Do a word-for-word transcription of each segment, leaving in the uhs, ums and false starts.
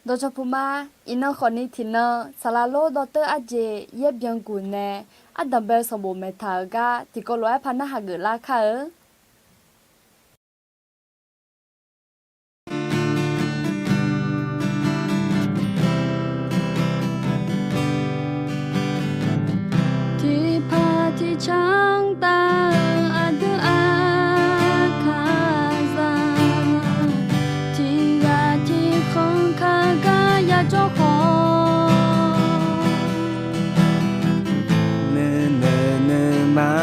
Dawqcawq puq ma. Iqnan khawfni tiqnan saqlaq lor dawrteur arjeq yaer byan guq nae, ardanq bae-eu sanqbof maeqtaq-euq gar tiqkawv lof-aer par narhaq geuflar kar-eu. Tiqpaq tiqcanr taf-euq aqdui aqkaqzaq, tiqghaq tiqkhanq kaqgar yajawr khawf, nuinoeq nuima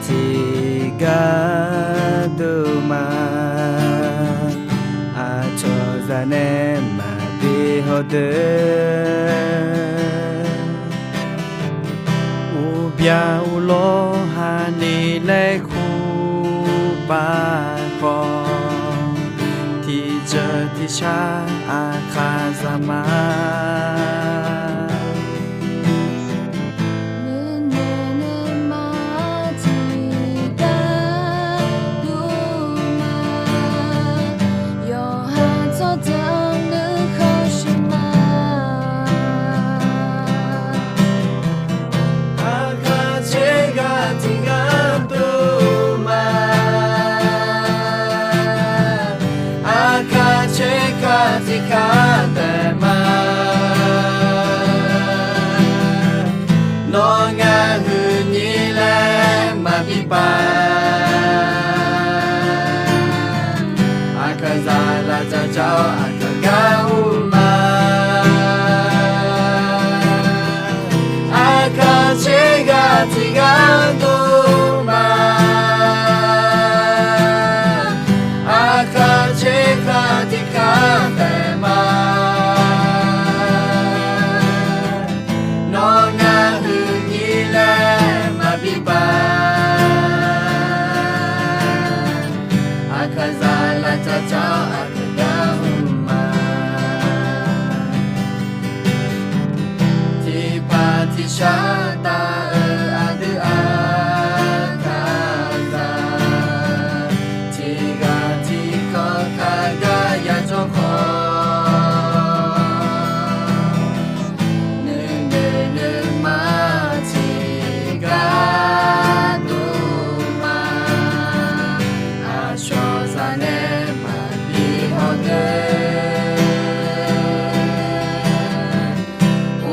tiqgar dov ma. Aqcawq zaq nae maqbi hawdeuq, uqbya uqlawr haqni laer kur pav khawf, tiqjeuq tiqshar aqkaqzaq ma. Nuinoeq nuima tiqgar dov ma. Yawqha tsawrjeuq nuikhanr shuif ma. Aqkaq tser ghaq tiqgar dov ma. Aqkaq tser ghaq tiqkar taef ma. Nawr ngar huiqnyir laer maqbi pav. Aqkaqzaq lavdzaq dzaq-awr aqkaq gar ur ma. Aqkaq tser ghaq tiqgar dov ma. Aqkaq tser ghaq tiqkar taef ma. Nawr ngar huiqnyir laer maqbi pav. Aqkaqzaq lavdzaq dzaq-awr aqkaq gar ur ma. Tiqpaq tiqshar taf-euq aqdui aqkaqzaq, tiqghaq tiqkhanq kaqgar yajawr khawf, nuinoeq nuima tiqgar dov ma. Aqcawq zaq nae maqbi hawdeuq,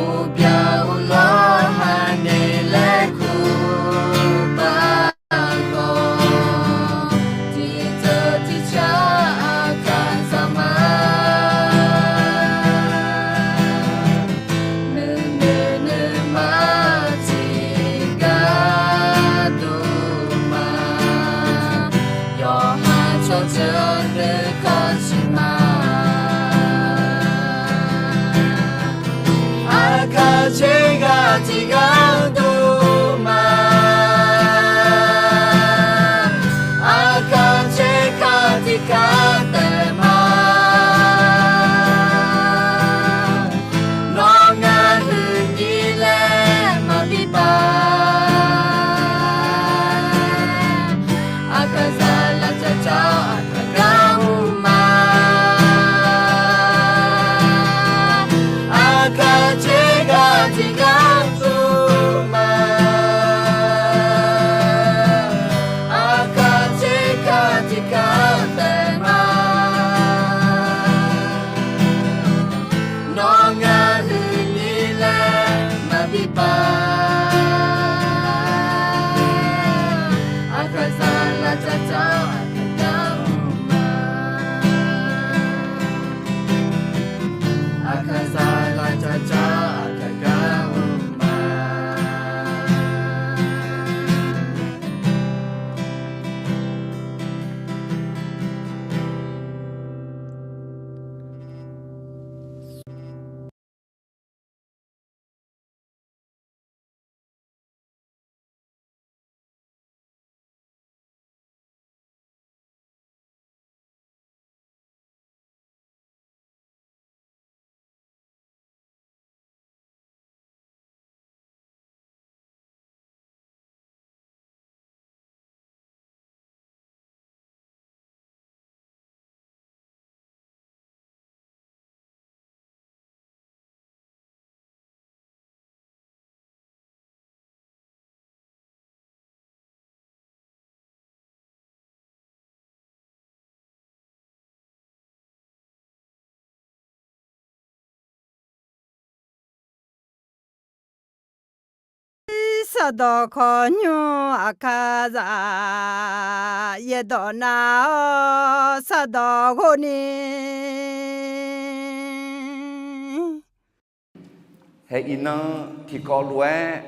uqbya uqlawr haqni laer kur pav khawf, tiqjeuq tiqshar aqkaqzaq ma. Nuinoeq nuima tiqgar dov ma. Yawqha tsawrjeuq nuikhanr shuif ma. Aqkaq tser ghaq tiqgar dov ma. Aqkaq tser ghaq tiqkar taef ma. Nawr ngar huiqnyir laer maqbi pav. Aqkaqzaq lavdzaq dzaq-awr aqkaq gar ur ma. Aqkaq tser ghaq tiqgar dov Sardawq khawqnymr aqkar zaq, yaerdawq nar-awr sardawq ghov ni. Hae iqnan tiqkawv lof-aer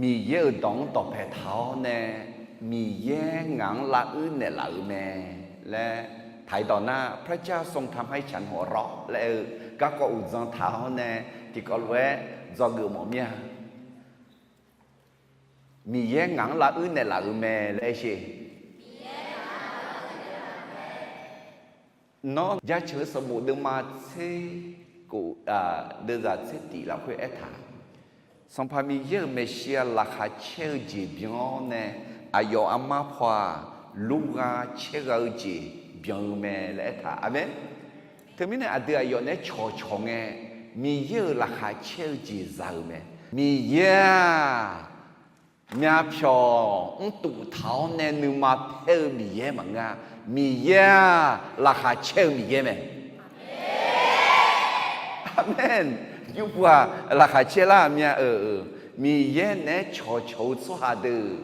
Miqyaer-euq dawq-anr dawqpae taq-awr nae, Miqyaer ngaq-anr laruir naeqlaf-euq mae laer, ไทย dawq nar พระเจ้าทรงทำให้ฉันหัวเราะ laer-eu garkawv uqdzan taq-awr nae, tiqkawv lof-aer dzawgeuf mawf mir-a. Miqyaer ngaq-anr laruir naeqlaf-euq mae laer aer sher. Nawr Jaceuq-eu sanqbof deuvma tser kof, deuvzaq tser tif lafkhoer aertaq, Sanqpaq Miqyaer-euq maeqshi-aq laqkhaq caer-eu jeq byan-awr nae, aqyawf armar paw-aq, lurgha caergha-eu jeq byan-eu mae laer aertaq. Aqmeq. Teumirnae aqdui aqyawf naeq-aer cawqcawq ngae, Miqyaer-euq laqkhaq caer-eu jeq za-eu mae. Miqyaer-aq, myavpyawq mrtuf taq-awr nae nuima paer-eu Miqyaer maqngeur-a. Miqyaer-aq, laqkhaq caer-eu Miqyaer mae. Aqmeq. Yurpuq-aq laqkhaq caer lar-aq myav-euq, Miqyaer naeq-aer cawqcawq-eu tsawrhaq deuq,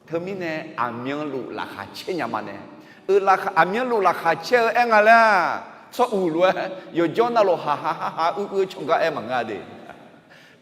teumirnae aqmyanluf laqkhaq caer nya ma nae. Eu, aqmyanluf laqkhaq caer-eu aer nga laer-aq, tsawr uq lof-aer yawqjawr navluf haqha haqha uir uir-eu cawq gar aer maqngeur de.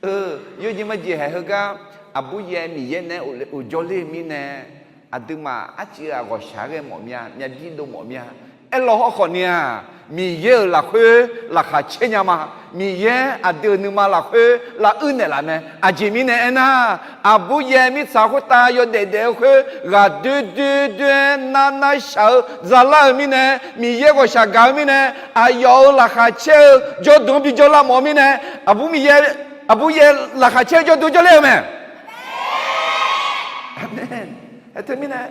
Eu, yawjeq majeq haeq heugar, aqbur yaev Miqyaer naeq-aer uqjawr ler-eu mirnae, aqduimaf arcuiv-aq ghawqshaq ghae mawf mir-a, myav bir dov mawf mir-a. Aerlaw hawrkhawf ni-aq, Miqyaer-euq lafkhoer laqkhaq caer nya ma. Miqyaer aqdui-euq nuima lafkhoer laruir naeqlaf mae. Aqjeq mirnae aernar, aqbur yaev mirtsaq khoertav yawdaef daef-eu khoer ghaqdoer doer doer-aer nar nar shaq-eu zalar-euq mirnae, Miqyaer ghawqshaq gaq-eu mirnae, aqyawf-euq laqkhaq caer-eu jawrduq-anr bijawr lar mawf-eu mirnae, aqbur Miqyaer, aqbur yaev laqkhaq caer-eu jawrduq jawrler-euq mae. Aqmeq. Aer teumirnae,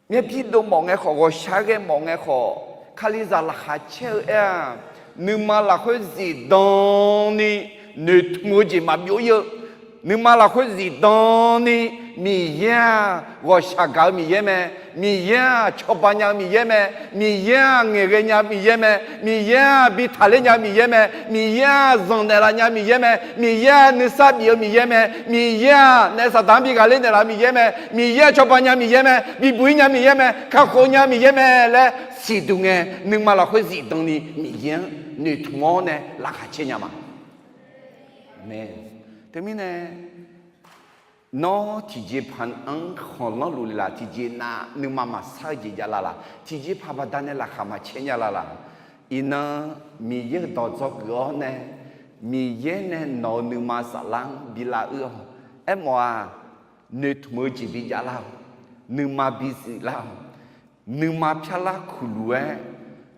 myav bir dov mawf ngae khawf, ghawqshaq ghae mawf ngae khawf, Kalizaq laqkhaq caer-eu aer-aq, nuima lafkhoer zifdan ni noeqtmq-eu jeq maqbyov ir-eu, nuima lafkhoer zifdan ni Miqyaer-aq ghawqshaq gaq-eu Miqyaer mae. Miqyaer-aq cawba nya-eu Miqyaer mae. Miqyaer-aq ngaeqghae nya-eu Miqyaer mae. Miqyaer-aq bi taqler nya-eu Miqyaer mae. Miqyaer-aq zanqnaeq laf nya-eu Miqyaer mae. Miqyaer-aq nuisar bif-eu Miqyaer mae. Miqyaer-aq naef saqdaq-anr bi ghaqler naeqlaf-eu Miqyaer mae. Miqyaer-aq cawba nya Miqyaer mae. Bibuq ir nya Miqyaer mae. Kakhof nya Miqyaer mae laer siqduq ngae, nuima lafkhoer zifdan ni Miqyaer-anr noeqtmq-awr nae laqkhaq caer nya ma. Aqmeq. Teumirnae, nawr tiqjeqpaq-anr khanqlanr luf le laf, tiqjeq nav nuima maqsar-eu jeq jav la laq, tiqjeqpaq baqdanae laqkhaq maqcaer nya la laq. Iqnan Miqyaer-euq dawq dzawgeuf-awr nae, Miqyaer nae nawq-euq nuima saflar-anr bi laruir-awq. Aermawf-aq, noeqtmq-eu jeq bi jav lar-awq. Nuima bi zuif lar-awq. Nuima pyarlar kuqluf-aer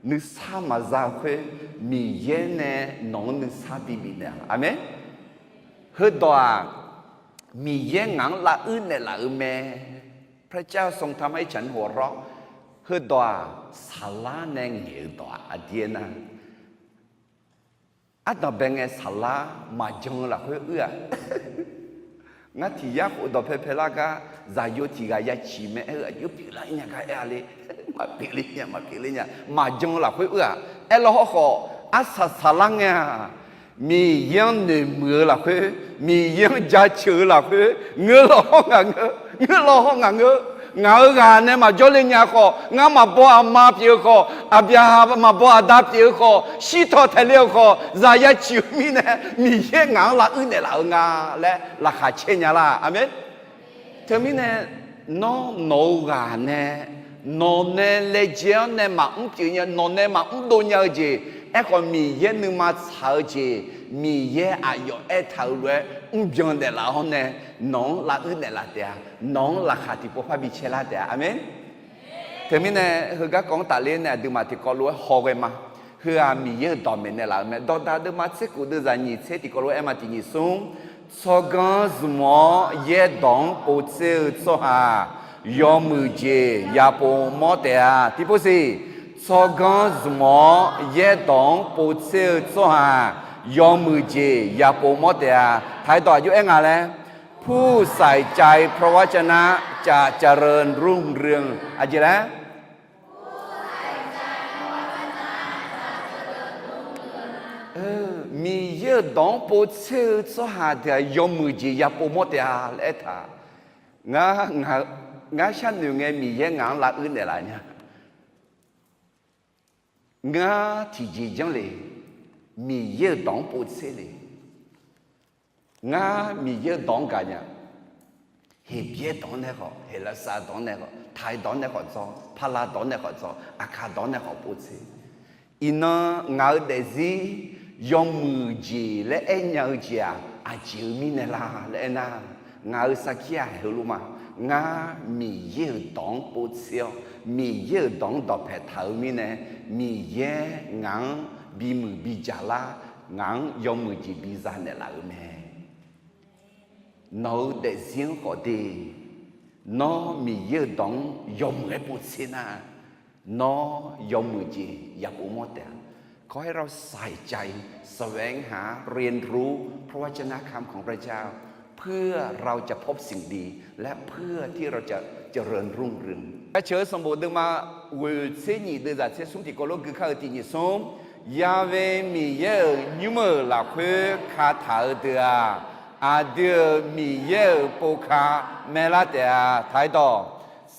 nuisar maqza-eu khoer, Miqyaer nae nawq-anr nuisar bibif naeq-a. Aqmeq. Heudawq-aq, Miqyaer ngaq-anr laruir naeqlaf-eu mae. พระเจ้าทรงทำให้ฉันหัวเราะ Heudawq-aq, saqlar nae ngaeq-eu dawq-aq, aqdir aernar, ardanqbae ngae saqlar maqjan-eu lafkhoer uir-aq, ngar tiq yar khof dawqpae pae lar gar, zaqyo tiq ghaq ya ciq mae aer-eu aqjox pyeuflar nya gar aer-a le. Maqpyeuf le nya, maqpyeuf le nya, maqjan-eu lafkhoer uir-aq, aerlaw hawrkhawf, arsaq saqlar ngae-aq, Miqyaer-anr noeqmuiq-eu lafkhoer, Miqyaer-anr jaceuq-eu lafkhoer, ngeur law hawr ngaq ngeur, ngeur law hawr ngaq ngeur. Ngaq-euq ghaq nae maqjawr le nya khawf, ngar maqbaw aqma pyeuf-eu khawf, Aqbyaqhaq maqbaw aqda pyeuf-eu khawf, shirtaw taeq le-eu khawf, zaq ya ciq-eu mirnae, Miqyaer ngaq-anr laruir naeqlaf-eu nga laer laqkhaq caer nya lar. Aqmeq. Teumirnae, nawr nawq-eu ghaq nae, nawq nae laejae-awr nae maqmr pyeuf nya, nawq nae maqmr dov nya-eu jeq, aerkhawf Miqyaer nuima tsaq-eu jeq, Miqyaer aqyawf aertaq-euq lof-aer mrbyan naeqlaf-awr nae, nawq-anr laruir naeqlaf taef-a. Nawq-anr laqkhaq tiqpov par bi caer lar taef-a. Aqmeq. Teumirnae, heugar kawv-anr tafler nae aqduimaf tiqkawv lof-aer hawghae ma. Heu-aq Miqyaer-euq dawq maeqnaeq laf-euq mae. Dawqdaq deuvma tser kof deuvzaq nyiq tser tiqkawv lof-aer aer ma, tiq nyiq smr. Tsawrganr zmq-awr yaerdawq-anr povtser-eu tsawrhaq, yawmuiq jeq yapov mawr taef-a. Tiqpov siq. Tsawrganr zmq-awr yaerdawq-anr povtser-eu tsawrhaq, yawmuiq jeq yapov mawr taef-a. Taq-aer dawq aqjox aer nga laer, ผู้ใส่ใจพระวจนะจะเจริญรุ่งเรือง Aqjeq laer? Miqyaer-euq dawq-anr povtser-eu tsawrhaq deuq-aq, yawmuiq jeq yapov mawr taef-a laer aertaq. Ngar, ngar sharnoeq ngae, Miqyaer ngaq-anr lavuir naeqlaf nya. Ngar tiqjeq janr le, Miqyaer-euq dawq-anr povtser le. Ngar Miqyaer-euq dawq-anr gaqnya. Heqbyaer dawq-anr nae khawf, Heqlaqsar dawq-anr nae khawf, Taiq dawq-anr nae khawf dzawr, Paqlaq dawq-anr nae khawf dzawr, Aqkaq dawq-anr nae khawf povtser. Iqnan ngaq-euq daefzir yawmuiq jeq laer aernya-eu jeq-aq, aqjeq-eu mirnae la laer aernar, ngaq-euq sarkir-aq heulof ma. Ngar Miqyaer-euq dawq-anr povtser-awr, Miqyaer-euq dawq-anr dawqpae taq-eu mirnae, Miqyaer ngaq-anr bimuiq bijaq lar, ngaq-anr yawmuiq jeq biza naeqlaf-euq mae. Nawq-eu daefzir-anr khawf de, nawr Miqyaer-euq dawq-anr yawmuiq-aer povtser nar, nawr yawmuiq jeq yapov mawr taef-a. ขอให้เราใส่ใจแสวงหาเรียนรู้พระวจนะคำของพระเจ้า เพื่อเราจะพบสิ่งดี และเพื่อที่เราจะเจริญรุ่งเรือง Jaceuq-eu sanqbof deuvma ghoeq tser nyif deuvzaq tser smr tiqkawv lof gui kar-eu tiq nyif smr, Yahweh Miqyaer-euq nymr-euq lafkhoer kataq-eu deuq-aq, aqdui-euq Miqyaer-euq povka maelar taef-a. Taqdawq,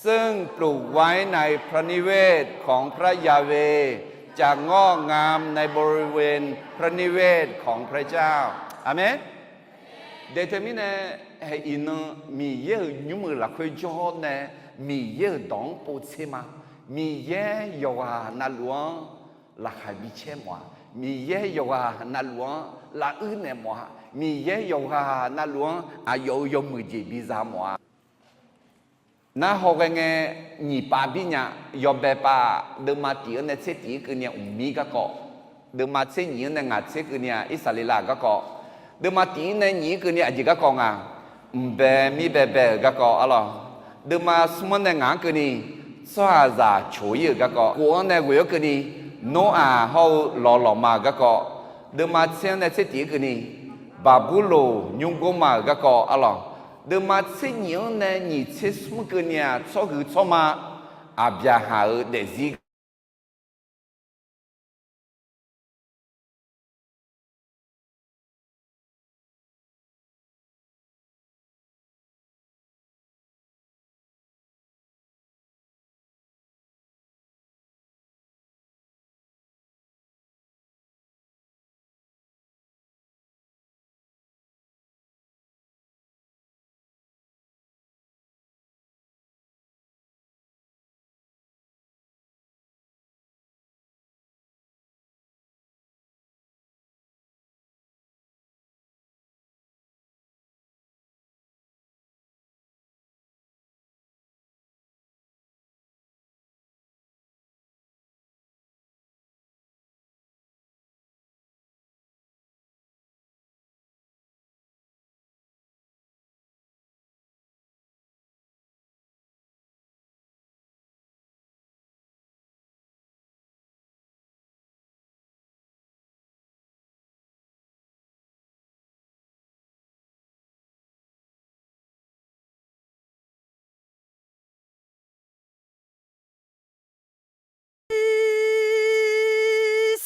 ซึ่งปลูกไว้ในพระนิเวศของพระยาเวห์ จะงอกงามในบริเวณพระนิเวศของพระเจ้า Aqmeq. Daeq teumirnae, iqnan Miqyaer-euq nymr-euq lafkhoer jawr-awr nae Miqyaer-euq dawq-anr povtser ma. Miqyaer yawqghaq navluf-anr laqkhaq bicaer mawf-a. Miqyaer yawqghaq navluf-anr lavuir naeq mawf-a. Miqyaer yawqghaq navluf-anr aqyawf-euq yawmuiq jeq biza mawf-a. Nar hawghae ngae, nyiq pav bir nya. Yawbae pav, deuvma tiq-anr nae tser tiq-ir keuvni-a mqmir garkawv, deuvma tser nyif-anr nae ngaq tser keuvni-a Irsaqleqlav garkawv, deuvma tiq-ir nae nyif-ir keuvni aqjeq garkawv nga, mqbae mirbae bae-euq garkawv arlawq, deuvma smr-anr nae ngaq-anr keuvni tsawrhaqzaq coq-ir-euq garkawv, kof-anr nae ghoeq-awr keuvni Noraq hawr-eu lawqlawqma-euq garkawv, deuvma tser-anr nae tser tiq-ir keuvni Baqburloq nymrgor ma-euq garkawv arlawq, deuvma tser nyif-anr nae nyiq tser smr keuvni-aq, tsawrhuiq tsawrma Aqbyaqhaq-euq daefzir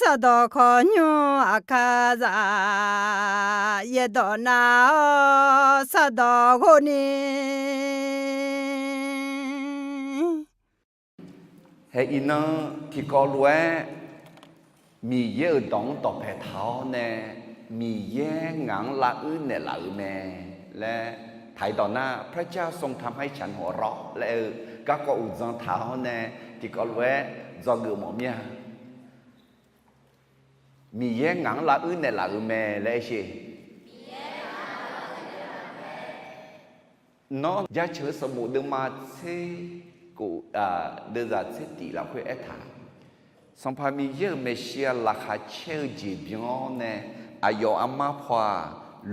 Sardawq khawqnymr aqkar zaq, yaerdawq nar-awr sardawq ghov ni. Hae iqnan tiqkawv lof-aer Miqyaer-euq dawq-anr dawqpae taq-awr nae, Miqyaer ngaq-anr lavuir naeqlaf-euq mae laer, ไทย dawq nar พระเจ้าทรงทำให้ฉันหัวเราะ laer-eu garkawv uqdzan taq-awr nae, tiqkawv lof-aer dzawgeuf mawf mir-a. Miqyaer ngaq-anr lavuir naeqlaf-euq mae laer aer sher. Nawr, Jaceuq-eu sanqbof deuvma tser kof, deuvzaq tser tif lafkhoer aertaq, Sanqpaq Miqyaer-euq maeqshi-aq laqkhaq caer-eu jeq byan-awr nae, aqyawf armar paw-aq,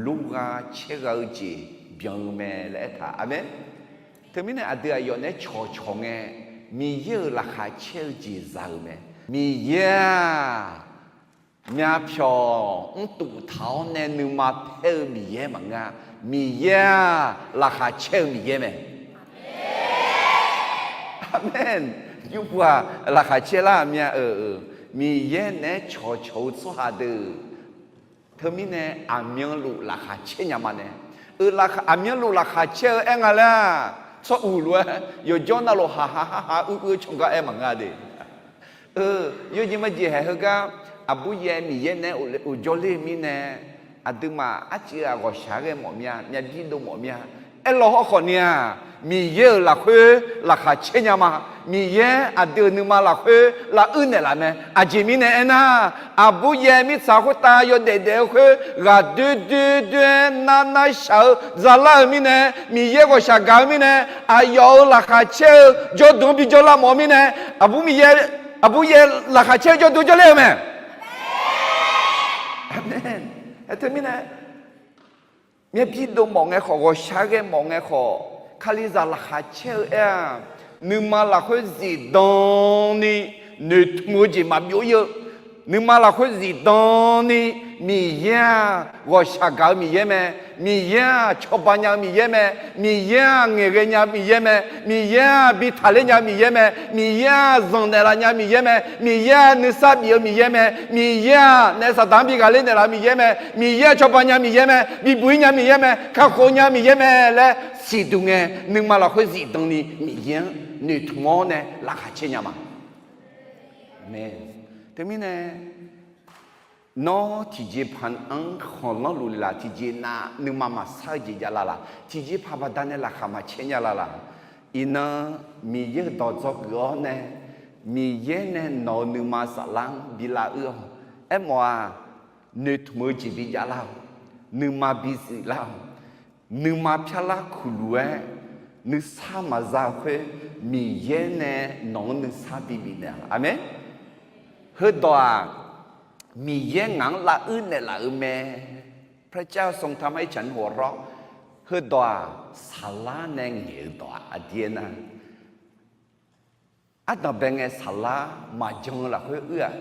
lurgha caergha-eu jeq byan-eu mae laer aertaq. Aqmeq. Teumirnae aqdui aqyawf naeq-aer cawqcawq ngae, Miqyaer-euq laqkhaq caer-eu jeq za-euq mae. Miqyaer-aq, myavpyawq mrtuf taq-awr nae nuima paer-eu Miqyaer maqngeur-a. Miqyaer-aq, laqkhaq caer-eu Miqyaer mae. Aqmeq. Yurpuq-aq, laqkhaq caer lar-aq myav-euq. Miqyaer naeq-aer cawqcawq-eu tsawrhaq deuq Teumirnae aqmyanluf laqkhaq caer nya ma nae, aqmyanluf laqkhaq caer-eu aer nga laer-aq, tsawr uq lof-aer yawqjawr navluf haqha haqha uir uir-eu cawq gar aer maqngeur-a de. Yawjeq majeq haeq heugar, aqbur yaer Miqyaer nae uqjawr ler-eu mirnae, aqduimaf arcuiv-aq ghawqshaq ghae mawf mir-a, myavbir dov mawf mir-a. Aerlaw hawrkhawf ni-aq, Miqyaer-euq lafkhoer laqkhaq caer nya ma. Miqyaer aqdui-euq nuima lafkhoer lavuir naeqlaf mae. Aqjeq mirnae aernar, aqbur yaer mirtsaq khoertav yawdaef daef-eu khoer ghaqdoer doer doer-aer nar nar shaq-eu zalar-euq mirnae, Miqyaer ghawqshaq gaq-eu mirnae, aqyawf-euq laqkhaq caer-eu jawrduq-anr bijawr lar mawf-eu mirnae, aqbur Miqyaer, aqbur yaer laqkhaq caer-eu jawrduq jawrler-eu mae. Aqmeq. Aer teumirnae, myavbir dov mawf ngae khawf, ghawqshaq ghae mawf ngae khawf, Kalizaq laqkhaq caer-eu aer-aq, nuima lafkhoer zifdan ni noeqtmq-eu jeq maqbyov ir-eu, nuima lafkhoer zifdan ni Miqyaer-aq ghawqshaq gaq-eu Miqyaer mae. Miqyaer-aq cawba nya-eu Miqyaer mae. Miqyaer-aq ngaeqghae nya-eu Miqyaer mae. Miqyaer-aq bi taqler nya-eu Miqyaer mae. Miqyaer-aq zanqnaeq laf nya-eu Miqyaer mae. Miqyaer-aq nuisar bif-eu Miqyaer mae. Miqyaer-aq naef Saqdaq-anr bi ghaqler naeqlaf-eu Miqyaer mae. Miqyaer-aq cawba nya Miqyaer mae. Bibuq ir nya Miqyaer mae. Kakhof nya Miqyaer mae laer siqduq ngae, nuima lafkhoer zifdan ni Miqyaer-anr noeqtmq-awr nae laqkhaq caer nya ma. Aqmeq. Teumirnae, nawr tiqjeqpaq-anr khanqlanr luf le laf, tiqjeq nav nuima maqsar-eu jeq jav la laf, tiqjeqpaq baqdanae laqkhaq maqcaer nya la laf. Iqnan Miqyaer-euq dawq dzawgeuf-awr nae, Miqyaer nae nawq-euq nuima saflar-anr bi lavuir-awq. Aermawf-aq, noeqtmq-eu jeq bijav lar-awq. Nuima bizif lar-awq. Nuima pyarlar kuqluf-aer nuisar maqza-eu khoer, Miqyaer nae nawq-anr nuisar bibif naeq-a. Aqmeq. Heudawq-aq, Miqyaer ngaq-anr lavuir naeqlaf-euq mae. พระเจ้าทรงทำให้ฉันหัวเราะ Heudawq-aq, saqlar nae ngaeq-eu dawq-aq aqdir aernar, ardanqbae ngae saqlar maqjan-eu lafkhoer uir-aq,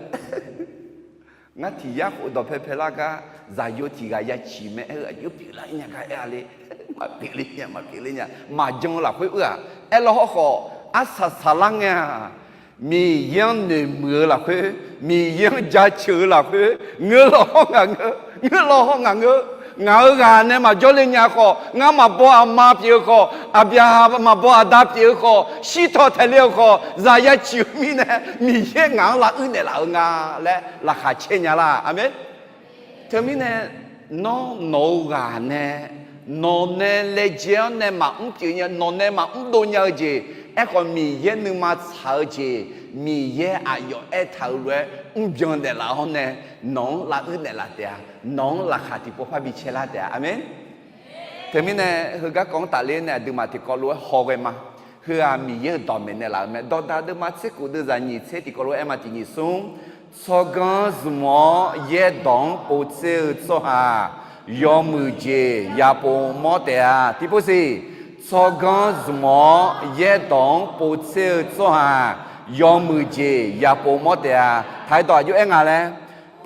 ngar tiq yar khof dawqpae pae lar gar, zaqyo tiq ghaq ya ciq mae aer-eu aqjox pyeuflar nya gar aer-a le. Maqpyeuf le nya, maqpyeuf le nya, maqjan-eu lafkhoer uir-aq. Aerlaw hawrkhawf, arsaq saqlar ngae-aq, Miqyaer-anr noeqmuiq-eu lafkhoer, Miqyaer-anr jaceuq-eu lafkhoer, ngeur law hawr ngaq ngeur, ngeur law hawr ngaq ngeur. Ngaq-euq ghaq nae maqjawr le nya khawf, ngar maqbaw aqma pyeuf-eu khawf, aqbyaqhaq maqbaw aqda pyeuf-eu khawf, shirtaw taeq le-eu khawf, zaq ya ciq-eu mirnae, Miqyaer ngaq-anr lavuir naeqlaf-eu nga laer laqkhaq caer nya lar. Aqmeq. Teumirnae, nawr nawq-eu ghaq nae, nawq nae laejae-awr nae maqmr pyeuf nya, nawq nae maqmr dov nya-eu jeq, aerkhawf Miqyaer nuima tsaq-eu jeq, Miqyaer aqyawf aertaq-euq lof-aer mrbyan naeqlaf-awr nae, nawq-anr lavuir naeqlaf taef-a, nawq-anr laqkhaq tiqpov par bi caer lar taef-a. Aqmeq. Teumirnae, heugar kawv-anr tafler nae aqduimaf tiqkawv lof-aer hawghae ma. Heu-aq Miqyaer-euq dawqmaeq naeqlaf-euq mae. Dawqdaq deuvma tser khof deuvzaq nyiq tser tiqkawv lof-aer aer ma. Tiq nyiq smr. Tsawrganr zmq-awr yaerdawq-anr povtser-eu tsawrhaq yawmuiq jeq yapov mawr taef-a. Tiqpov siq. Tsawrganr zmq-awr yaerdawq-anr povtser-eu tsawrhaq yawmuiq jeq yapov mawr taef-a. Taq-aer dawq aqjox aer nga laer,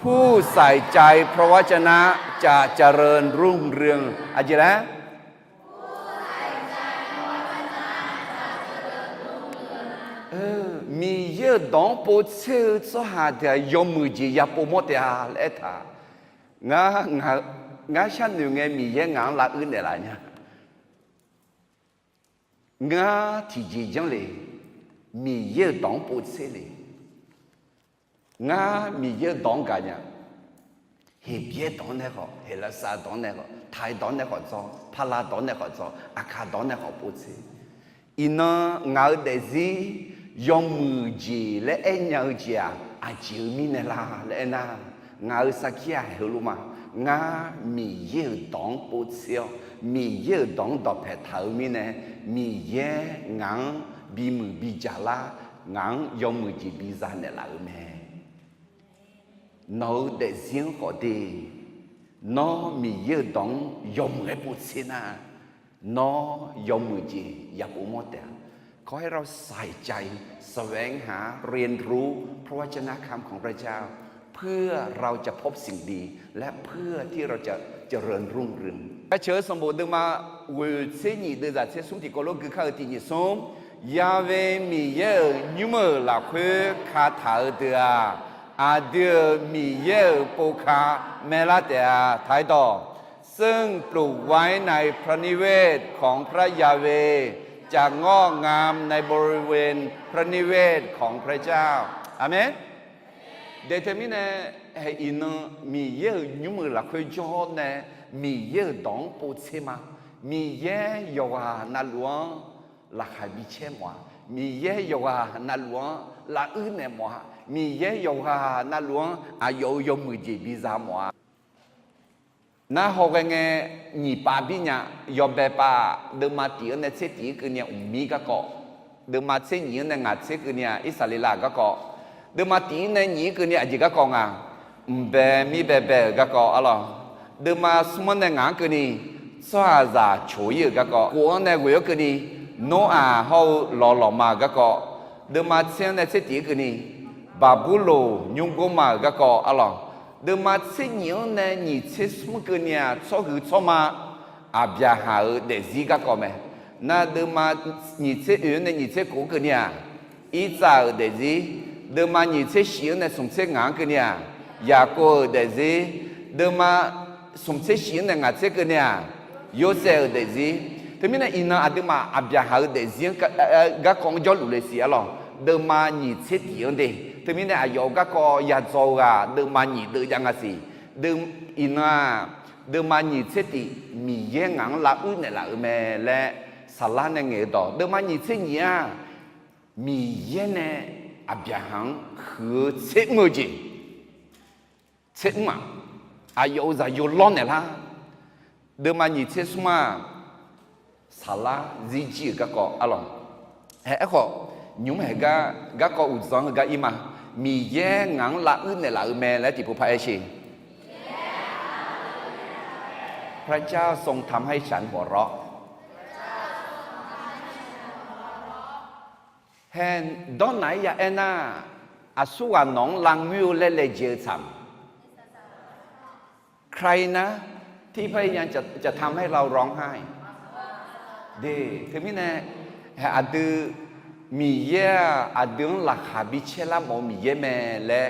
ผู้ใส่ใจพระวจนะจะเจริญรุ่งเรือง Aqjeq laer? Miqyaer-euq dawq-anr povtser-eu tsawrhaq deuq-aq yawmuiq jeq yapov mawr taef-a laer aertaq. Ngar, ngar sharnoeq ngae Miqyaer ngaq-anr lavuir naeqlaf nya. Ngar tiqjeq janr le, Miqyaer-euq dawq-anr povtser le. Ngar Miqyaer-euq dawq-anr gaqnya. Heqbyaer dawq-anr nae khawf, Heqlaqsar dawq-anr nae khawf, Taiq dawq-anr nae khawf dzawr, Paqlaq dawq-anr nae khawf dzawr, Aqkaq dawq-anr nae khawf povtser. Iqnan ngaq-euq daefzir yawmuiq jeq laer aernya-eu jeq-aq, aqjeq-eu mirnae la laer aernar, ngaq-euq sarkir-aq heulof ma. Ngar Miqyaer-euq dawq-anr povtser-awr, Miqyaer-euq dawq-anr dawqpae taq-eu mirnae, Miqyaer ngaq-anr bimuiq bijaq lar, ngaq-anr yawmuiq jeq biza naeqlaf-euq mae. Nawq-euq daefzir-anr khawf de, nawr Miqyaer-euq dawq-anr yawmuiq-aer povtser nar, nawr yawmuiq jeq yapov mawr taef-a. ขอให้เราใส่ใจแสวงหา เรียนรู้พระวจนะคำของพระเจ้า เพื่อเราจะพบสิ่งดี และเพื่อที่เราจะเจริญรุ่งเรือง Aqceuq-eu sanqbof deuvma ghoeq tser nyiq deuvzaq tser smr tiqkawv lof gui kar-eu tiq nyiq smr. Ya'we Miqyaer-euq nymr-euq lafkhoer kataq-eu deuq-aq, Aqdui-euq Miqyaer-euq povka maerlar taef-a. ไทย dawq, ซึ่งปลูกไว้ในพระนิเวศของพระยาเวห์ จะงอกงามในบริเวณพระนิเวศของพระเจ้า Aqmeq. Daef teumirnae, iqnan Miqyaer-euq nymr-euq lafkhoer jawr nae, Miqyaer-euq dawq-anr povtser ma. Miqyaer yawqghaq navluf-anr laqkhaq bicaer mawf-a. Miqyaer yawqghaq navluf-anr lavuir naeq mawf-a. Miqyaer yawqghaq navluf-anr aqyawf-euq yawmuiq jeq biza mawf-a. Narhawghae ngae, nyiq pav bir nya. Yawbae pav, deuvma tiq-anr nae tser tiq-ir keuvni-a mqmir garkawv, deuvma tser nyiq-anr nae ngaq tser keuvni-a Irsaqleqlav-euq garkawv, deuvma tiq-ir nae nyiq-ir keuvni aqjeq garkawv nga, mqbae mirbae bae-euq garkawv arlawq, deuvma smr-anr nae ngaq-anr keuvni tsawrhaqzaq coq-ir-euq garkawv, kof-anr nae ghoeq-awr keuvni Noraq hawr-eu lawqlawqma-euq garkawv, deuvma tser-anr nae tser tiq-ir keuvni Baqburloq nymrgor ma-euq garkawv arlawq, deuvma tser nyiq-anr nae nyiq tser smr keuvni-aq tsawrhuiq tsawrma Aqbyaqhaq-euq daefzir garkawv mae. Nar deuvma nyiq tser oeq-anr nae nyiq tser kof-anr keuvni-aq Irtsav-euq daefzir, deuvma nyiq tser shif-anr nae smq tser ngaq-anr keuvni-aq Yaqkov-euq daefzir, deuvma smq tser shif-anr nae ngaq tser keuvni-aq Yorsaev-euq daefzir. Teumirnae iqnan aqduimaf Aqbyaqhaq-euq daefzir-anr garkawv-anr jawrluf le siq arlawq, deuvma nyiq tser tiq-anr de. Teumirnae aqyawf-euq garkawv yadzaw-eu ghaq deuvma nyiq deuv jav nga siq. Iqnan-aq, deuvma nyiq tser tiq Miqyaer ngaq-anr lavuir naeqlaf-euq mae laer saqlar nae ngaeq-eu dawq, deuvma nyiq tser nyiq-aq, Miqyaer nae Aqbyaqhaq-anr huiq-eu tser mr-eu jeq, tser mr-aq, aqyawf-euq zaqyo lawrnaeq lar. Deuvma nyiq tser smr-aq, saqlar zirjir-euq garkawv arlawq. Aerkhawf, nymr haeq gar garkawv uqdzan-anr heugar ir ma. Miqyaer ngaq-anr lavuir naeqlaf-euq mae laer tiqpov par aer sher. พระเจ้าทรงทำให้ฉันหัวเราะ Hae, dawrnaq-ir ya aernar, aqsurghaq nawq-anr lavngoer-eu laer laejae-eu tsaq-a. ใครนะ ที่พยายามจะทำให้เราร้องไห้ De, teumirnae, aqdui, Miqyaer-aq aqdui-anr laqkhaq bicaer lar mawf-eu Miqyaer mae laer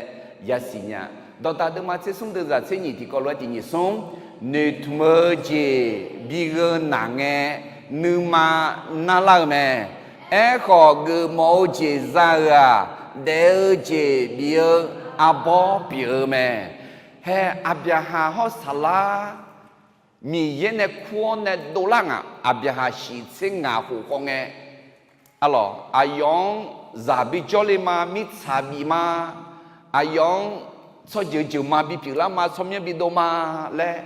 yasiq nya. Dawqdaq deuvma tser smr deuvzaq tser nyiq tiqkawv lof-aer tiq nyiq smr, noeqtmq-eu jeq bi gheu naq ngae, nuima narlar-eu mae. Aerkhawf, geufmawf-eu jeq za-euq-aq, daef-eu jeq bif-eu arbawr pyeuf-eu mae. Hae, Aqbyaqhaq hawr saqlar Miqyaer nae kur-awr nae dovlar ngaq, Aqbyaqhaq shiq tser ngaq khof khawf ngae, arlawq, aqyawf-anr zaq bi jawrle ma, mirtsaq bif ma, aqyawf-anr tsawrjeuq jeuq ma bipyeuf lar ma, tsawrmyanr bidov ma laer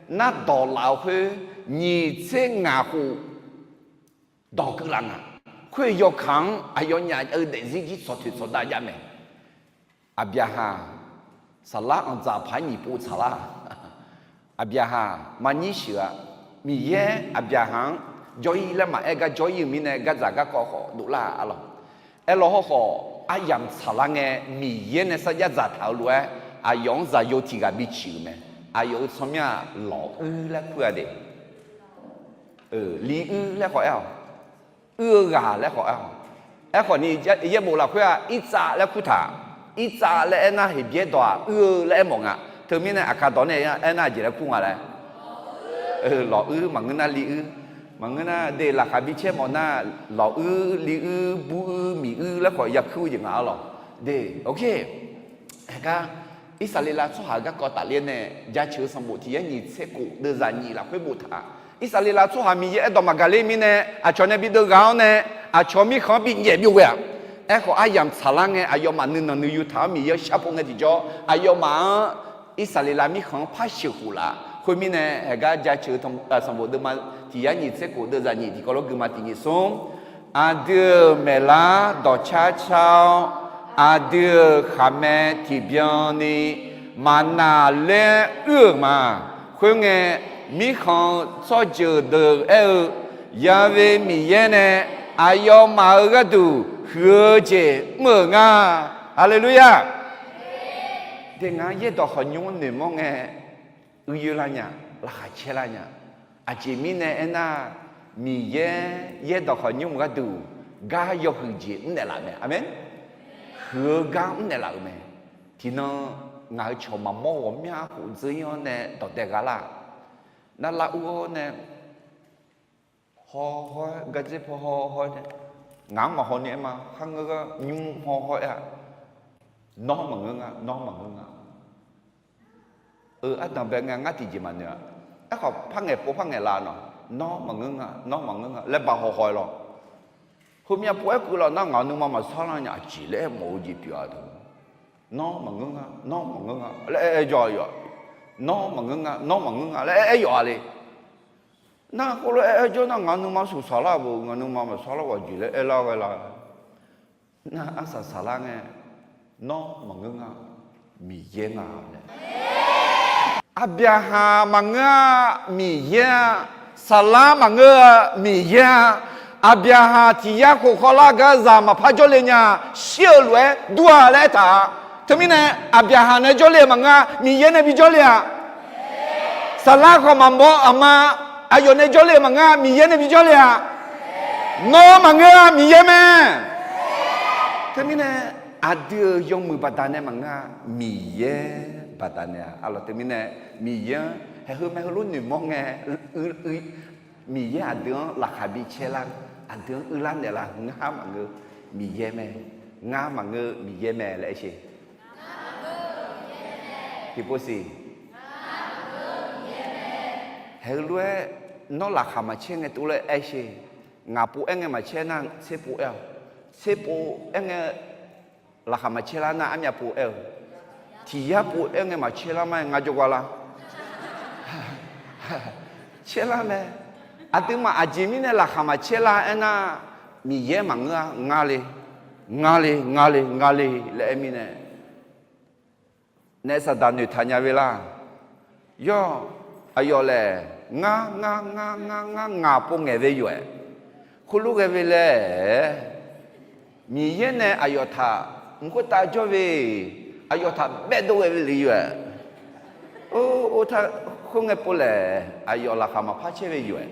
nardawq laf-eu khoer, nyiq tser ngaq khof dawq keuv laf ngaq. Khoer yawkaq-anr aqyawfnyaf-eu daefzir jir tsawqtoeq tsawqdav jav mae. Aqbyaqhaq saqlar anqdzaq paq-aer nyiq pov tsaqlar. Aqbyaqhaq maqnyir sheuq-a. Miqyaer Aqbyaqhaq-anr jawr-ir laer maqaer gar jawr-ir-euq mirnae gardzaq garkawv khawf dovlar-a arlawq. Aerlaw hawrkhawf, aryamq tsaqlar ngae Miqyaer nae sarjax dzaqtaq-euq lof-aer, aqyawf-anr zaqyo tiq ghaq biciq-euq mae. Aqyawf-euq tsawrmyanr-aq, lawquir laer kur-a de. Liquir laer khawf aer-awq. Uir-eu ghaq laer khawf aer-awq. Aerkhawf ni, yaerbof lafkhoer-aq, Irtsav laer kurtaq. Irtsav laer aernar, Heqbyaer dawq-aq, uir-eu laer aermawf nga. Teumirnae Aqkaq dawq nae aernar, aqjeq laer kur nga laer, lawquir maqngeur nar liquir, maqngeur nar de, laqkhaq bicaer mawf nar, lawquir, liquir, buruir, miquir laer khawf yakuir-eu jeq nga arlawq. De, ok. Aergar, Irsaqleqlav tsawrhaq-euq garkawv tafler nae, Jaceuq-eu sanqbof tiq yar nyiq tser khof deuvzaq nyiq lafkhoer boftaq-a. Irsaqleqlav tsawrhaq Miqyaer aerdawq maqgaq ler mirnae, aqcawq nae bideuv ghaq-awr nae, aqcawq mirkhanq-anr binyaef byov ghae-aq. Aerkhawf, aryamq tsaqlar ngae aqyawfmaf nuinanq nuiyu taq-awr Miqyaer-anr sharpov ngae tiqjawr, aqyawfmaf-anr Irsaqleqlav mirkhanq-anr par sheuqkhof laf. Khoermirnae, haegar Jaceuq-eu sanqbof deuvma tiq yar nyiq tser khof deuvzaq nyiq tiqkawv lof guima tiq nyiq smr, aqdui-euq maeqlar dawqcar car-awr, aqdui-euq khaqmae tiqbyan ni maqnaq laer uir-euq ma. Khoerngae, mirkhanq-eu tsawrjeuq deuq aer-eu, Ya've Miqyaer nae aqyawfmaf-euq gharduq huiq-eu jeq mr-euq nga. Haleluya! De, ngar yaerdawq khawqnymr-anr noeqmawr ngae, uiyoer lar nya, laqkhaq caer lar nya. Aqjeq mirnae aernar, Miqyaer yaerdawq khawqnymr gharduq gar yawhuiq jeq mrnaeq laf mae. Aqmeq. Huiq-eu gar mrnaeq laf-euq mae. Tiqnan ngaq-euq cawq maqmawr ghawqmya khof dzeur-ir-awr nae dawqdae gha lar. Nar lar ur-awr nae, haw haw-aer gardzer paw haw haw-aer nae, ngaq-anr maqhaw ni aer ma. Kharngeur gar nymr haw haw-aer-a, nawr maqngeur nga, nawr maqngeur nga. Eu, ardanqbae ngae ngar tiqjeq maqnoeq-a. Aerkhawf par ngaeq pov par ngaeq laf nawq, nawr maqngeur nga, nawr maqngeur nga laer ba haw haw-aer lawr. Heumyav pov-aer keuv laf nar ngaq nuima maqsar lar nya, aqjeq laer aermawf-eu jeq pyeuf-a teu. Nawr maqngeur nga, nawr maqngeur nga laer aer-aer jawr-a yawf. Nawr maqngeur nga, nawr maqngeur nga laer aer-aer yawf-a le. Nar khoerlof aer-aer jawr nar ngaq nuima saqsaq lar-a beu, ngaq nuima maqsar lar ghaq jeq laer aer lar ghae la. Nar arsaq saqlar ngae, nawr maqngeur nga, Miqyaer nga laer. Aqbyaqhaq maqngeur-a, Miqyaer-a. Saqlar maqngeur-a, Miqyaer-a. Aqbyaqhaq tiq yar khof khawvlar gar zaq maqpar jawrle nya, shir-euq lof-aer dur-a laer aertaq-a. Teumirnae Aqbyaqhaq nae jawrle-euq maqngeur-a, Miqyaer nae bi jawrle-a. Saqlar khawf maqmawr aqma, aqyawf nae jawrle-euq maqngeur-a, Miqyaer nae bi jawrle-a. Nawr maqngeur-a, Miqyaer mae. Teumirnae aqdui-euq yawmuiq baqdanae maqngeur-a, Miqyaer baqdanae-a. Arlawq teumirnae Miqyaer-anr haeqheu mae heulof noeqmawr ngae, Miqyaer aqdui-anr laqkhaq bi caer lar-eu, aqdui-anr uilar naeqlaf-eu ngar maqngeur, Miqyaer mae. Ngar maqngeur, Miqyaer mae laer aer sher. Tiqpov siq. Haeq heulof-aer nawr laqkhaq maqcaer ngae tov laer aer sher. Ngaq pov-aer ngae maqcaer nar tser pov-aer-awq. Tser pov-aer ngae laqkhaq maqcaer lar nar armyav pov-aer-eu. Tiq yar pov-aer ngae maqcaer lar ma-aer ngar jawrgar lar. Caer lar mae. Aqduimaf aqjeq mirnae laqkhaq maqcaer lar aernar, Miqyaer maqngeur-a, ngar le, ngar le, ngar le, ngar le laer aer mirnae naef Saqdaq noeqtaq nya ve lar. Yawr, aqyawf laer ngar, ngar, ngar, ngar, ngar, ngaq pov ngaeq ve yawf-aer, khoerlof ghae ve laer, Miqyaer nae aqyawf taq mq khoertav jawr ve, aqyawf taq baedov ghae ve le yawf-aer, or, or, khoerngae pov laer aqyawf laqkhaq maqpar caer ve yawf-aer.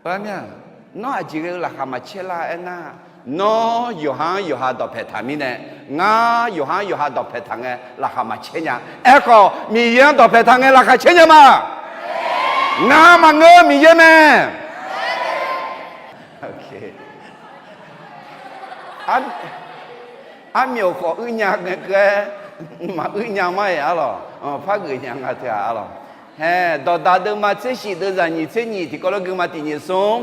Nawr aqjeq ghae-eu laqkhaq maqcaer lar aernar, nawr yawqha-anr yawqha dawqpaeq taq mirnae, ngar yawqha-anr yawqha dawqpaeq taq ngae laqkhaq maqcaer nya. Aerkhawf Miqyaer-anr dawqpaeq taq ngae laqkhaq caer nya ma. Ngar maqngeur, Miqyaer mae. Armyawf khawf uir nya ngae keuv-aer, maquir nya ma-iq arlawq, par geuf nya nga teu-aq arlawq. Hae, dawqdaq deuvma tser shif deuvzaq nyiq tser nyiq tiqkawv lof guima tiq nyiq smr,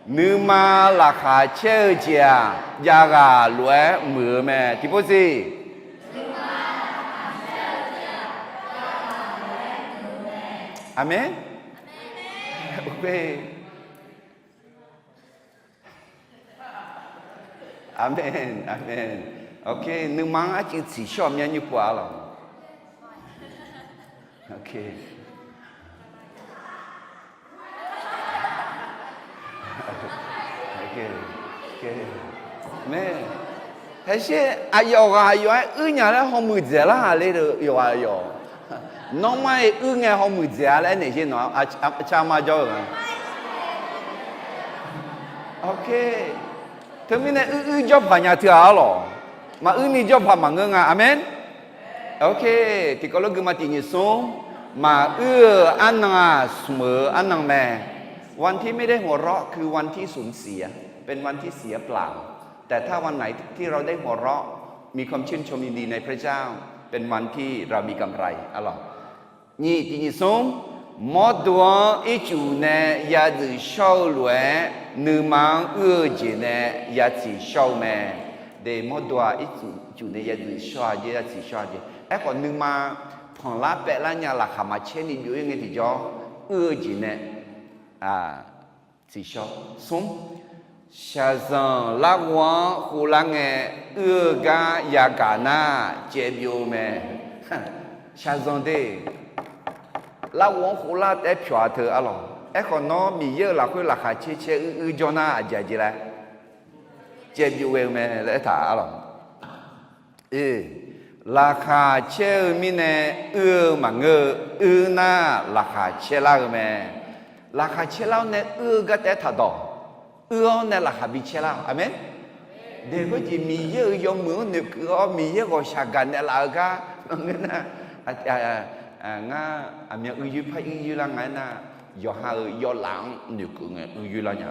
nuima laqkhaq caer-eu jeq-aq, jav ghaq lof-aer muiq-eu mae. Tiqpov siq. Aqmeq. Aqmeq, aqmeq. Ok, nuima-anr arcuiv tsiqshawr-eu myanr nymr pov-a lawq. Ok. Mae, haesher aqyawf ghaq aqyawf-aer uir nya laer hawmuiq dzaeq lar-aq le-eu yawqghaq yawq. Nawr mar-iq uir ngae hawmuiq dzaeq-a laer aernaeq sher nawq-a, car mar jawr-eu nga. Ok. Teumirnae uir uir jawrpaq nya teu-aq arlawq. Maquir ni jawrpaq maqngeur nga. Aqmeq. Ok. Tiqkawv lof guima tiq nyiq smr, maquir-eu arnan-aq smq-eu arnan mae. วันที่ไม่ได้หัวเราะคือวันที่สูญเสีย เป็นวันที่เสียเปล่า แต่ถ้าวันไหนที่เราได้หัวเราะ มีความชื่นชมยินดีในพระเจ้า เป็นวันที่เรามีกำไร arlawq. Nyiq tiq nyiq smr, mawrdo-anr ircuf nae ya dzuif shawr-eu lof-aer nuima-anr uir-eu jeq nae ya tsiq shawr-eu mae. De mawrdo-aq ircuf nae ya dzuif shawr-a jeq, ya tsiq shawr-a jeq. Aerkhawf nuima panqlar paevlar nya laqkhaq maqcaer ni byov-ir ngae tiqjawr, uir-eu jeq nae tsiq shawr. Smr, shaqzanq larghov-anr hovlar ngae uir-eu gar yagaq nar caev byov-eu mae. Shaqzanq de, larghov-anr hovlar taef-aer pyawq-a teu arlawq. Aerkhawf nawr Miqyaer-euq lafkhoer laqkhaq caer caer uir uir jawr nar aqjeq aqjeq laer caev byov ghae-eu mae laer aertaq arlawq. Laqkhaq caer-eu mirnae uir-eu maqngeur-eu, uir nar laqkhaq caer lar-eu mae. Laqkhaq caer lar-awr nae uir-eu gar taef-aer taqdawq. Uir-awr nae laqkhaq bi caer lar-awq. Aqmeq. Daeq khoerjeq Miqyaer-euq yawmuiq-anr noeqkeuv-awr Miqyaer ghawqshaq gaqnaeq laf-eu gar ngeur nar, ngar aqmyan uiyoer par uiyoer lar nga aernar, yawqha-euq yawlaf-anr noeqkeuv ngae uiyoer lar nya.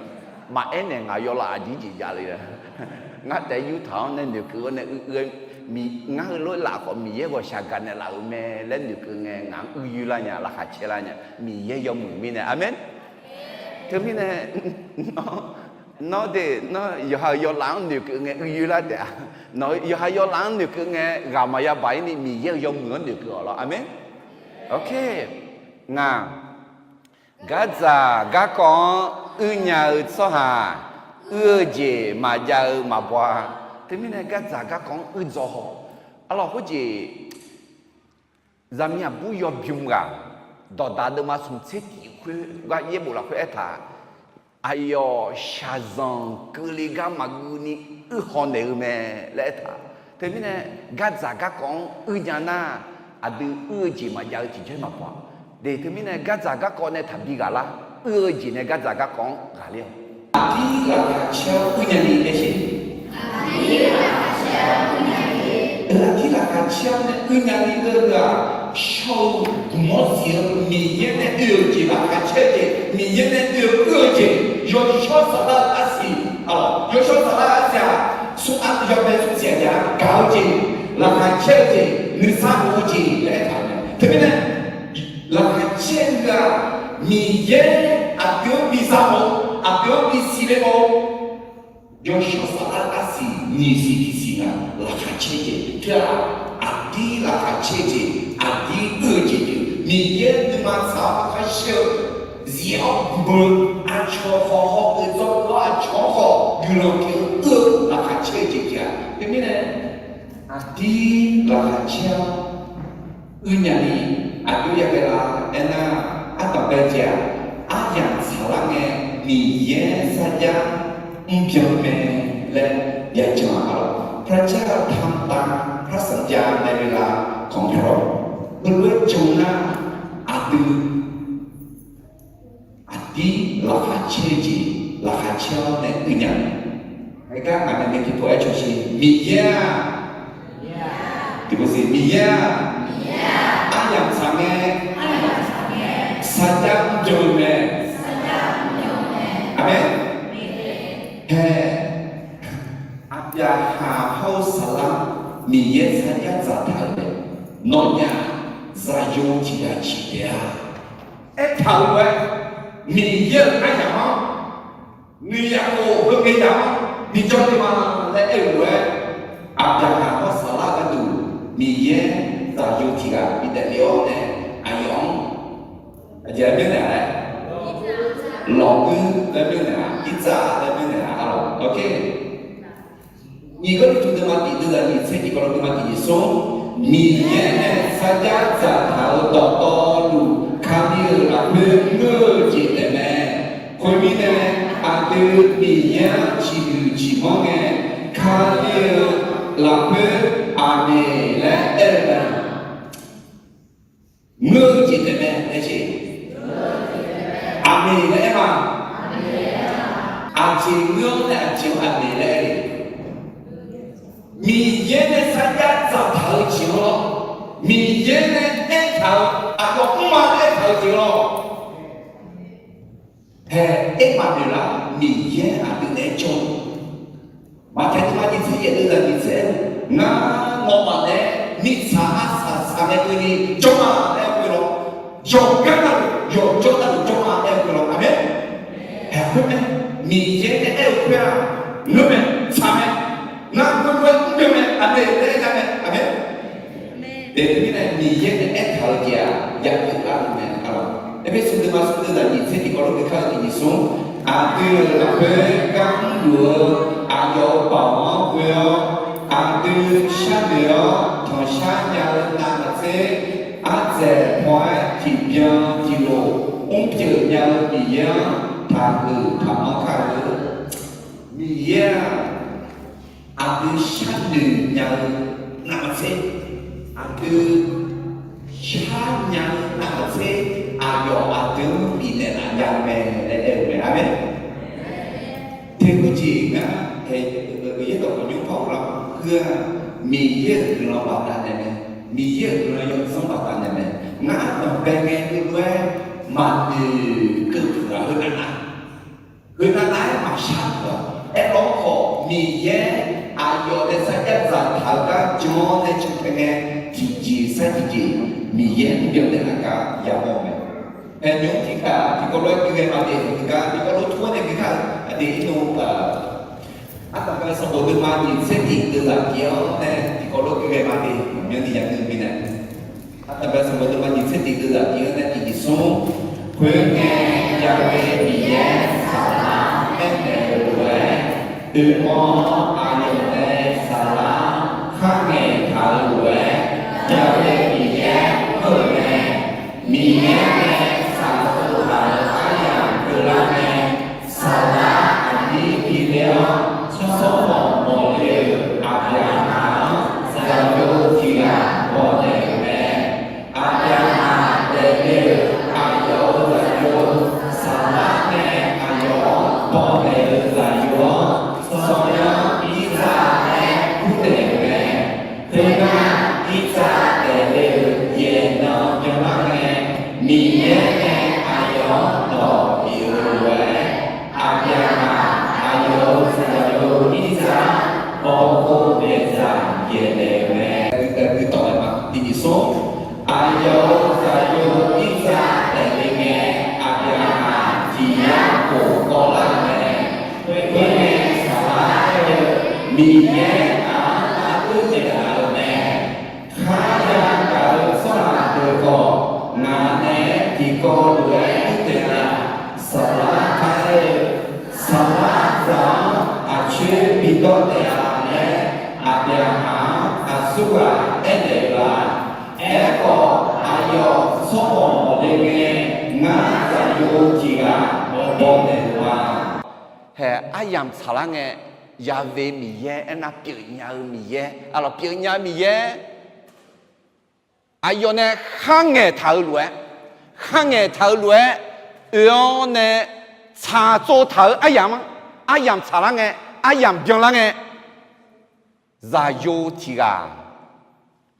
Maqaer naeq ngaq yawlaf aqjeq jeq jav le. Ngar taef yurtaq-anr nae noeqkeuv-awr nae uiq-eu, ngar heulof-aer laf khawf Miqyaer ghawqshaq gaqnaeq laf-euq mae laer noeqkeuv ngae ngaq-anr uiyoer lar nya, laqkhaq caer lar nya. Miqyaer yawmuiq mirnae, aqmeq. Teumirnae nawr de, nawr yawqha-euq yawlaf-anr noeqkeuv ngae uiyoer lar taef-a. Nawq-eu yawqha yawlaf-anr noeqkeuv ngae ghaq maqya baq-ir ni Miqyaer-euq yawmuiq-anr noeqkeuv-awq lawr, aqmeq. Oke, ngaq gardzaq garkawv-anr uirnya-eu tsawrhaq, uir-eu jeq maqjav-eu maqbaw-a. Teumirnae gardzaq garkawv-anr uirdzaw haw. Arlawq khoerjeq zaqmiq aqbur yawbymr ghaq, dawqdaq deuvma smq tser tiq khoer gar yaerbof lafkhoer aertaq, aqyawf shaqzanq keuvle gar maqguv ni uir haw naeq-eu mae laer aertaq. Teumirnae gardzaq garkawv-anr uirnya nar, aqdui uir-eu jeq maqjav-eu tiqjawr maqbaw-a. De teumirnae gardzaq garkawv nae taqbi ghaq lar, uir-eu jeq nae gardzaq garkawv-anr ghaqler-awq. Aqdir laqkhaq caer-awr uirnya ni laer sher. Aqdir laqkhaq caer-awr nae uirnya ni-eu ghaq, shawr-eu guqmawr siq-eu Miqyaer nae oe-euq jeq, laqkhaq caer-eu jeq, Miqyaer nae oe-eu uir-eu jeq, yawshawr saflar-eu arsiq, yawshawr saflar-eu arsiq-aq, smr-a yawbae smr siq-aq jav gaq-eu jeq, laqkhaq caer-eu jeq, nuisar of-eu jeq laer aertaq-euq mae. Teumirnae laqkhaq caer-eu ghaq, Miqyaer aqdui-anr bi za-awr, aqdui-anr bi siqle-awr, yawshawr saflar-eu arsiq nyiq siq tiq siq nga laqkhaq caer jeq teu-aq, aqdir laqkhaq caer jeq, aqdir uir-eu jeq pyeuf, Miqyaer nuima tsaq-awr aqkar shir-eu, zir-awr beu, aqcawq khawf haw-eu dawr-awr aqcawq-anr khawf guiqlanq pyeuf-eu uir-eu laqkhaq caer-eu jeq pyeuf-a. Teumirnae aqdir laqkhaq caer-awr uirnya ni aqjox ya ghae la aernar, ardanqbae jeq-aq, aryamq tsaqlar ngae Miqyaer sarjax mrbyan mae laer yajan-a lawq. พระเจ้าทำตามพระสัญญาในเวลาของพระองค์ heulof-aer jan nar, aqdui aqdir laqkhaq caer-eu jeq, laqkhaq caer-awr nae uirnya. Heugar ngaq nae nae tiqpov-aer cawsher, Miqyaer-aq, tiqpov siq, Miqyaer-aq, aryamq tsaq ngae sarjax mrbyan-eu mae. Aqmeq. Hae, Aqbyaqhaq hawr-eu Saqlar Miqyaer sarjax dzaqtaq-euq mae. Nawnyaf zaqyo tiq ghaq ciq taef-a. Aertaq-euq lof-aer, Miqyaer-euq aryamq-anr, noeqyaf khof heungae yamq-anr bijawr le ma laer aer-eu lof-aer, Aqbyaqhaq hawr Saqlar gharduq Miqyaer zaqyo tiq ghaq bidaef le-awr nae, aqyawf-anr aqjeq-aer byannaeq-a laer, lawq-ur laer byannaeq-a, irtsav laer byannaeq-a arlawq. Oke. Nyiq Gawrliqtu deuvma tiq deuv zaq nyiq tser, nyiq Gawrliqtu deuvma tiq nyiq smr, Miqyaer nae sarjax dzaqtaq-euq dawqtawvluf, Kali-euq lafkhoer ngeur-eu jeq taef mae. Khoermirnae, aqdui Miqyaer-anr ciqhuiq ciqmanr ngae, Kali-euq lafkhoer Aqmeq laer aer-eu mae. Ngeur-eu jeq taef mae laer jeq. Aqmeq laer aer ma. Aqjeq ngeur-awr nae aqjeq-anr Aqmeq laer aer-eu. Miqyaer nae sarjax dzaqtaq-eu jeq-anr lawr, Miqyaer nae aertaq-eu, aqyawf mrma aertaq-eu jeq-anr lawr. Hae, aermaf noeqlar, Miqyaer aqdui naeq-aer jawr-eu. Maqtaeq teuma nyiq tser yaeq deuv zaq nyiq tser, ngar nawmaf nae mirtsaq arsaq saqnaeq keuvni jawr ma laer aer-eu lawr. Yawqgar navluf yawqjawr navluf jawr ma laer aer-eu lawr. Aqmeq. Hae khoer mae, Miqyaer nae aer-eu khoer-aq, ngeur mae, tsaq mae, ngar khoerlof-aer mrbyan mae, Aqmeq laer aer-a mae. Aqmeq. Daef mirnae Miqyaer nae aertaq-eu jeq-aq, yagaq lar-eu mae arlawq. Erpersu deuvma smr deuv zaq nyiq tser, nyiq Gawrliqtu kar-eu tiq nyiq smr, aqdui-euq lafkhoer gar mrluf-eu aqyawf-euq baoq-anr ghoe-awr, aqdui sharnoeq-awr tanqshar nya-eu navmaqtser, ardzaeq paw-aer tiqbyan tiqlof mrpyeuf nya-eu Miqyaer-anr taqhuiq taqmanr kar-eu. Miqyaer-aq, aqdui sharnoeq nya-eu navmaqtser, aqdui sharnya-eu navmaqtser, aqyawf aqdui-anr bifnaeq laf nya-eu mae laer aer-eu mae. Aqmeq. Teqhuiq jeq ngar, yaerdawq Nymr par ghoflar-aq, Miqyaer-euq guiqlanq baqdanae mae, Miqyaer-euq guiqlanq yawdzanr baqdanae mae. Ngar danqbae ngae heulof-aer maqnoeq keuv-euq-aq, heunav nav, heunav nav-aer maqshar-euq-aq. Aerlawr khawf, Miqyaer aqyawf nae sarjax dzaqtaq-eu gar jan-awr nae cantae ngae, tiqjeq sar tiqjeq Miqyaer mrbyan naeqlaf gar yamawr-eu mae. Haeq nymr tiqkhav tiqkawv lof-aer gui ghae ma de, heugar tiqkawv lof tmr-anr nae gui kar-eu aqdui irnov-aq, ardanqbae sanqbof deuvma nyiq tser tiq deuvzaq tiq-anr nae tiqkawv lof gui ghae ma de, myanrni yamawr-eu mirnae. Ardanqbae sanqbof deuvma nyiq tser tiq deuvzaq tiq-anr nae tiq nyiq smr. Khoerngae, Yaqkhaer Miqyaer Saqlar-anr aernaeq-euq lof-aer, oe mawr-awr aqyawf nae Saqlar-anr kharngaeq taq-euq lof-aer, Yaqkhaer Miqyaer anr-eu mae. Miqyaer nae tsaqtsov taq-euq aryamq keuvlar ngae, Saqlar aqnyir bi ler-awr, tsawrmawq mawqle-euq Aqbyaqhaq-anr zaqyo tiq ghaq bawnaeq-euq mae. Aqbyaqhaq daefle-euq aqyawf-euq zaqyo Saqlar nae aqyawf-anr bawnaeq-euq zaqyo-anr, Sanqpyar Irsaq laer kurdaeq-euq mae. Khoernar, Irsaq daefle-euq yaeqnan byanlar ngae, Miqyaer nae aqyawf-anr dawq bif-euq lof-aer, Aqbyaqhaq aqyawf-euq zaqyo Irsaq-anr bawkhov daeqdzaq yaeqnaeq-euq mae. Aqyawf-euq zaqyo Irsaq daefle ngae, Aqbyaqhaq tiq yar khof kawvlar-euq mae. Khoerngae, Saqlar aer-eu, Miqyaer ngaq-anr lar uir daeqlaf-euq mae. Kharya gaq-eu tsawrhaq deuq khawf, ngaq naeq-aer tiqkawv lof-aer uir daeqlaf. Saqlar kar aer-eu, Saqlar zaq-anr aqcoer bidawr taef-a laer, Aqbyaqhaq-anr aqsurghaq aernaeq-euq-a. Aerkhawf, aqyawf tsawrmawq mawqle ngae, ngar zaqyo tiq ghaq bawnaeq-euq ma. Haeq aryamq tsaqlar ngae, Yaqkhaer Miqyaer aernar pyeufnya-eu Miqyaer, aqlawq pyeufnya-eu Miqyaer, aqyawf nae kharngaeq taq-eu lof-aer, kharngaeq taq-eu lof-aer oe-awr nae tsaqtsov taq-eu aryamq-anr, aryamq tsaqlar ngae, aryamq byanlar ngae, zaqyo tiq ghaq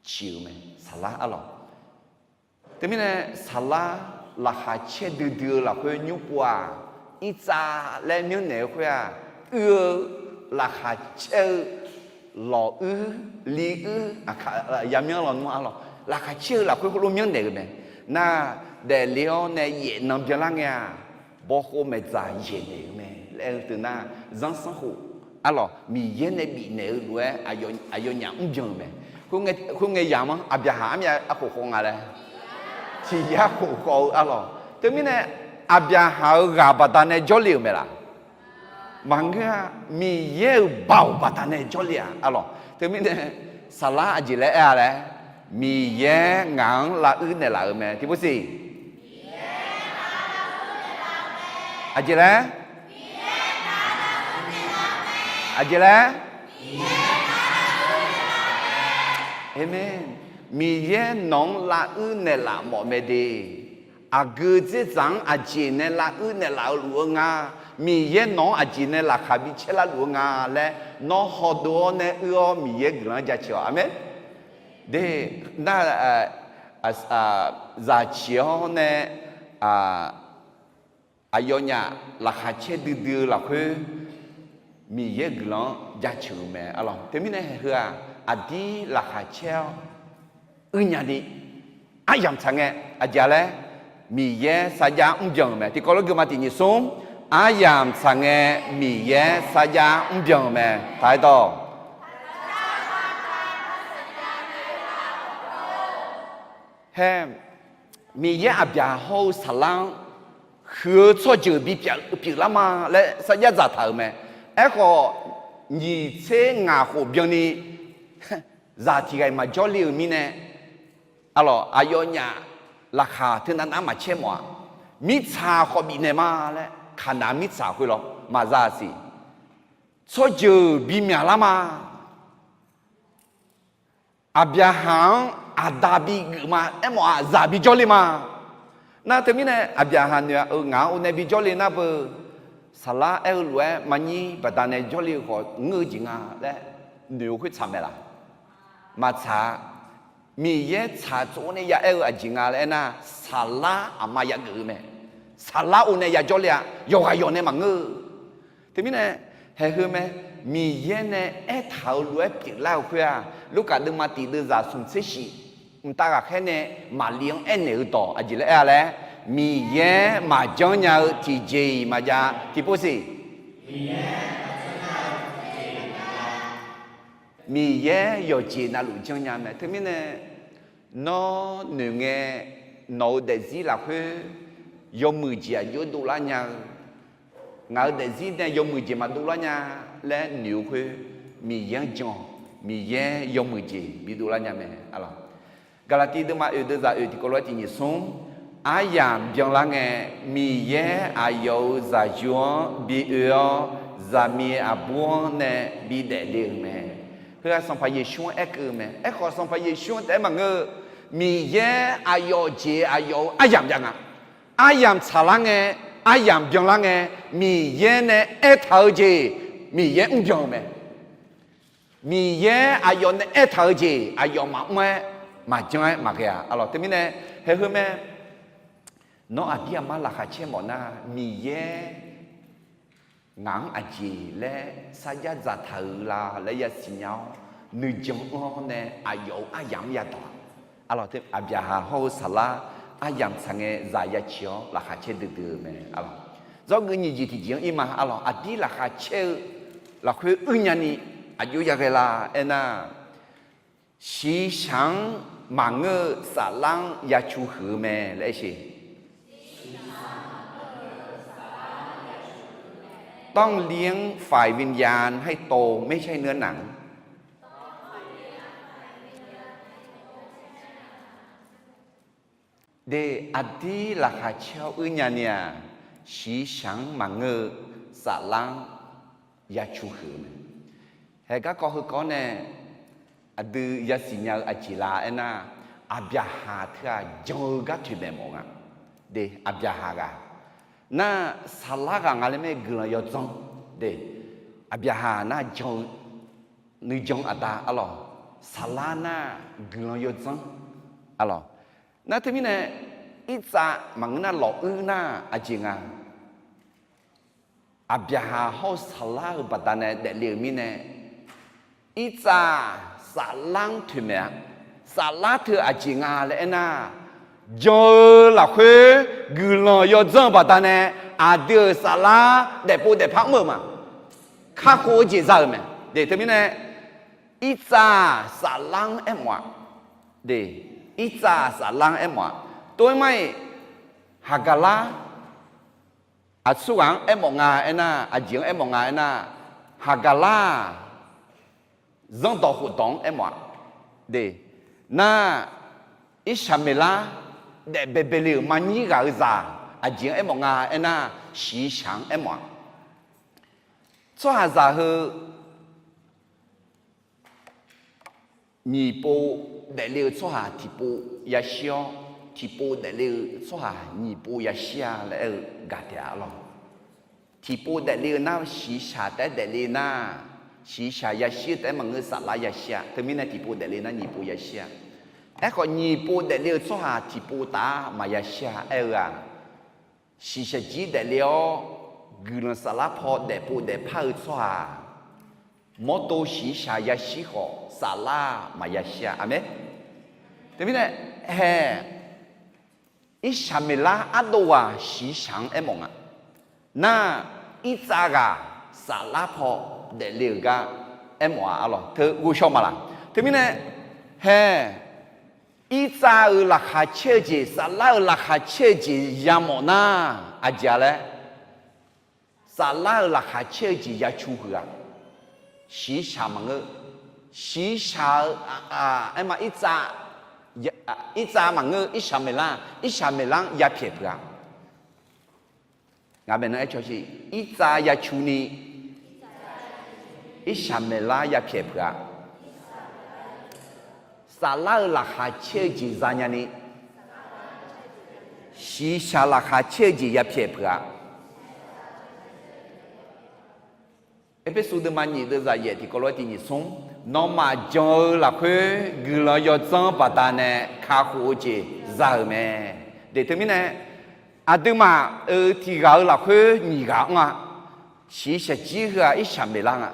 ciq-euq mae, Saqlar arlawq. Teumirnae Saqlar laqkhaq caer duidui-eu lafkhoer nymrpov-aq, Irsaq laer myanrnaeq-eu khoer-aq, uir-eu laqkhaq caer-eu lawq uir, li uir, yamyanr lawnmr arlawq. Laqkhaq caer-eu lafkhoer khoerlof myanrnaeq-euq mae. Nar, daefle-awr nae yaef nan byanlar ngae-aq, bawkhov maeqdzaq yaeqnaeq-euq mae laer-eu teu nar, zanrsanrkhof arlawq Miqyaer nae bifnaeq-eu lof-aer aqyawfnyaf mrbyan-euq mae. Khoerngae yamq-anr Aqbyaqhaq armyav arkhof khawf nga laer, tiq yar khof khawf-eu arlawq. Teumirnae Aqbyaqhaq-euq ghaq baqdanae jawrle-euq mae laf? Maqngeur-a. Miqyaer-euq baoq baqdanae jawrle-aq arlawq. Teumirnae Saqlar aqjeq laer aer-a laer, Miqyaer ngaq-anr lar uir naeqlaf-euq mae. Tiqpov siq. Aqjeq laer? Aqjeq laer? Aqmeq. Miqyaer nawq-anr lar uir naeqlaf mawf mae de. Aqgeu dzerdzaq-anr aqjeq nae lar uir naeqlaf-eu luf-eu nga. Miqyaer nawq-anr aqjeq nae laqkhaq bi caer lar luf-eu nga laer, nawr hawdov-awr nae uir-awr Miqyaer guiqlanq-anr jaceuq-awq. Aqmeq. De, nar, zaq ciq-awr nae aqyawfnyaf laqkhaq caer duidui-eu lafkhoer Miqyaer guiqlanq-anr jaceuq-euq mae arlawq. Teumirnae heu-aq, aqdir laqkhaq caer-awr uirnya ni aryamq tsaq ngae, aqjeq laer? Miqyaer sarjax mrbyan-euq mae. Tiqkawv lof geuma tiq nyiq smr. Aryamq tsaq ngae, Miqyaer sarjax mrbyan-euq mae. Taq-aer dawq. Haer, Miqyaer Aqbyaqhaq hawr-eu Saqlar-anr huiq-eu tsawrjeuq bipyeuf lar ma laer sarjax dzaqtaq-euq mae. Aerkhawf, nyiq tser ngaq khof byanni zaq tiq ghaq-iq maqjawr le-euq mirnae, arlawq, aqyawfnyaf laqkhaq teunav nav maqcaer mawf-a. Mirtsaq khawf bifnaeq ma laer, Kaqnaq mirtsaq khoer lawr maqza siq. Tsawrjeuq bimyaq lar ma. Aqbyaqhaq-anr aqda bigeuf ma. Aermawf-aq, zaq bijawr le ma. Nar teumirnae Aqbyaqhaq noeq-a, eu, ngaq-anr onae bijawr le nar beu, Saqlar aer-eu lof-aer maqnyir baqdanae jawrle-eu khawf ngeur-eu jeq nga laer noeq-eu khoer tsaq mae laq? Maqtsaq-a. Miqyaer tsaq tsov-awr nae ya aer-eu aqjeq nga laer aernar, saqlar aqma yageuf-eu mae. Saqlar o nae ya jawrle-a. Yawqghaq yawq nae maqngeur-eu. Teumirnae, haeq heu mae, Miqyaer nae aertaq-euq lof-aer pyeuflar-eu khoer-aq, Lurkaf deuvma tiq deuvzaq smq tser shif mqtav ghaqkhaer nae maqli-anr aernaeq-eu dawq aqjeq laer aer-a laer, Miqyaer maqjanr nya-eu tiqjeq-iq maqjav tiqpov siq. Miqyaer yawqjeq navluf janrnya mae. Teumirnae, nawr noeq ngae, nawq-eu daefzir lafkhoer yawmuiq jeq aqjox-aer dovlar nya-eu, ngaq-euq daefzir nae yawmuiq jeq maqdovlar nya laer noeq-eu khoer, Miqyaer-anr jan, Miqyaer yawmuiq jeq bidovlar nya mae. Gaqlaqtiv deuvma oeq deuvzaq oeq tiqkawv lof-aer tiq nyiq smr, aryamq byanlar ngae, Miqyaer aqyawf-euq zaqyo-anr bi oe-awr, zaqmiq aqbur-anr nae bidaef le-euq mae. Heu-aq Sanqpaq Yeqsur-anr aerkeuv-eu mae. Aerkhawf Sanqpaq Yeqsur-anr taef-aer maqngeur-eu, Miqyaer aqyawf jeq aqyawf-euq aryamq jav nga. Aryamq tsaqlar ngae, aryamq byanlar ngae, Miqyaer nae aertaq-eu jeq, Miqyaer mrbyan-eu mae. Miqyaer aqyawf nae aertaq-eu jeq aqyawf maqmr-aer, maqjanr-aer maqghae-a. Arlawq teumirnae, haeq heu mae. Nawr aqdir aqmar laqkhaq caer mawf nar, Miqyaer ngaq-anr aqjeq laer sarjax dzaqtaq-euq la laer yasiq nya-awr, nuijan-anr nae aqyawf-euq aryamq-anr yadaq. Arlawq, Aqbyaqhaq hawr-eu saqlar aryamq tsaq ngae zaq yaciq-awr laqkhaq caer duidui-eu mae. Arlawq, zawrgeuf nyiq jeq tiqjeq-anr ir ma. Arlawq, aqdir laqkhaq caer-eu lafkhoer uirnya ni aqjox yaghae la aernar, shiqshaq-anr maqngeur-eu saflar-anr yacu huiq-eu mae laer aer sheq. ต้องเลี้ยงฝ่ายวิญญาณให้โต ไม่ใช่เนื้อหนัง De, aqdir laqkhaq caer-awr uirnya ni-aq, shiqshaq-anr maqngeur-eu saflar-anr yacu huiq-eu mae. Haeq garkawv heukawv nae aqdui yasiq nya-eu aqjeq la aernar, Aqbyaqhaq teu-aq jan-eu gar toeqmaeq mawf nga. De, Aqbyaqhaq ghaq nar, saflar ghaq nga laer mae guiqlanq yawdzanr. De, Aqbyaqhaq nar jan-eu nuijan aqda arlawq, saflar nar guiqlanq yawdzanr arlawq. Nar teumirnae, irtsav maqngeur nar lawquir nar aqjeq nga. Aqbyaqhaq hawr-eu saflar-euq baqdanae daefle-euq mirnae, irtsav saflar-anr toeqmaeq-a. Saflar teu aqjeq nga laer aernar, jan-eu lafkhoer guiqlanq yawdzanr-eu baqdanae aqdui-euq saflar daefpov daefpar mr-euq ma. Kakhof-eu jeq za-euq mae. De, teumirnae, irtsav saflar-anr aermawf-a. De, irtsav saflar-anr aermawf-a. Tov-aer mar-iq, Haqgaqlar, aqsurghaq-anr aermawf nga aernar, aqjeq-anr aermawf nga aernar, Haqgaqlar-aq, zanrdawq khofdawq-anr aermawf-a. De, nar, Irsaqmeqlar daef baebae le-euq maqnyir ghaq-eu zaq, aqjeq-anr aermawf nga aernar, shiqshaq-anr aermawf-a. Tsawrhaqzaq heu nyiq pov daefle-eu tsawrhaq tiqpov yashir-awr, tiqpov daefle-eu tsawrhaq nyiq pov yashir-a laer aer-eu gaq taef-a lawq. Tiqpov daefle-eu nar shiqshaq taef-aer daefle nar, shiqshaq yashir-eu taef-aer maqngeur saflar yashir-a. Teumirnae tiqpov daefle nar nyiq pov yashir-a. Aerkhawf nyiq pov daefle-eu tsawrhaq tiqpov taf-a maqyashir-a aer-eu-aq, shiqshaq jir daefle-awr, guiqlanq saflar paw daefpov daefpar-eu tsawrhaq, mawrdo shiqshaq yashir khawf saflar maqyashir-a. Aqmeq. Teumirnae, hae, Irsaqmeqlar ardov ghaq shiqshaq-anr aermawf nga. Nar, irtsav ghaq saflar paw daefle-euq gar aermawf-a arlawq. Teu ghovshaw maqlaq. Teumirnae, hae, irtsav-euq laqkhaq caer-eu jeq, saflar-euq laqkhaq caer-eu jeq yamawf nar, aqjeq-a laer, saflar-euq laqkhaq caer-eu jeq yacu huiq-a. Shiqshaq maqngeur. Shiqshaq-eu, aerma, irtsav maqngeur, Irsaqmeqlar, Irsaqmeqlar-anr yapyaeq peuq-a. Ngaq maeqnan aer cawshiq, irtsav yacu ni, Irsaqmeqlar yapyaeq peuq-a. Saflar-euq laqkhaq caer-eu jeq zanya ni, shiqshaq laqkhaq caer-eu jeq yapyaeq peuq-a. Erpersu deuvma nyiq deuvzaq yaef tiqkawv lof-aer tiq nyiq smr, nawmaf jan-eu lafkhoer guiqlanq yawdzanr baqdanae kakhof-eu jeq za-euq mae. De teumirnae, aqduimaf-euq tiq ghaq-eu lafkhoer nyiq ghaq anr-a. Shiqshaq jir heu-aq irshaq maeqlar nga.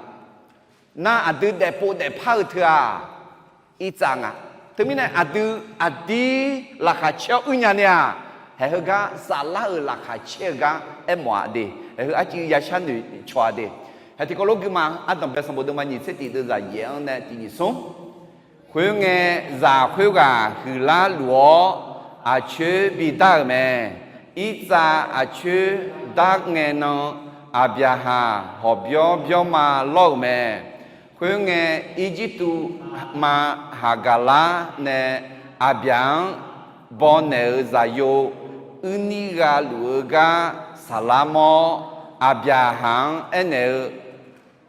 Nar aqdui daefpov daefpar-eu teu-aq irtsav nga. Teumirnae aqdui aqdir laqkhaq caer-awr uir nya ni-aq, haeq heugar saflar-euq laqkhaq caer-eu gar aermawf-a de. Haeq heu arciv yashar noeqcawq-a de. Haeq tiqkawv lof guima ardanqbae sanqbof deuvma nyiq tser tiq deuvzaq yaef-anr nae tiq nyiq smr. Khoerngae, zaq khoerghaq huiqlar luf-awr aqcoer bidar-euq mae. Irtsav aqcoer dar ngae nan, Aqbyaqhaq hawqbyawr byawrma lawr-euq mae. Khoerngae, Irjirtuv ma Haqgaqlar nae Aqbyaq-anr bawnaeq-eu zaqyo uirnir gha luf-eu gar saflar mawr-awr, Aqbyaqhaq-anr aernaeq-eu,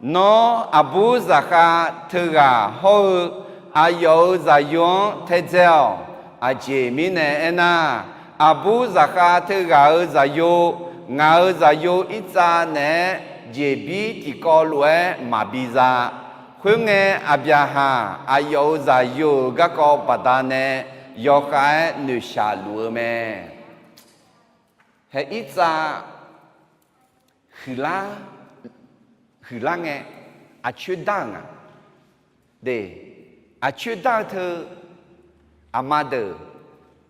Nawr aqbur zaqkhav teughaq hawr-eu aqyawf-euq zaqyo-anr taedzae-awq. Aqjeq mirnae aernar, aqbur zaqkhav teughaq-euq zaqyo, ngaq-euq zaqyo irtsav naeq-aer jeqbir tiqkawv lof-aer maqbi za. Khoerngae, Aqbyaqhaq aqyawf-euq zaqyo-euq garkawv baqdanae yawkhav-aer noeqshaq luf-eu mae. Haeq irtsav huiqlar, huiqlar ngae, aqcoer dar-euq nga. De, aqcoer dar-eu teu, aqma deuq,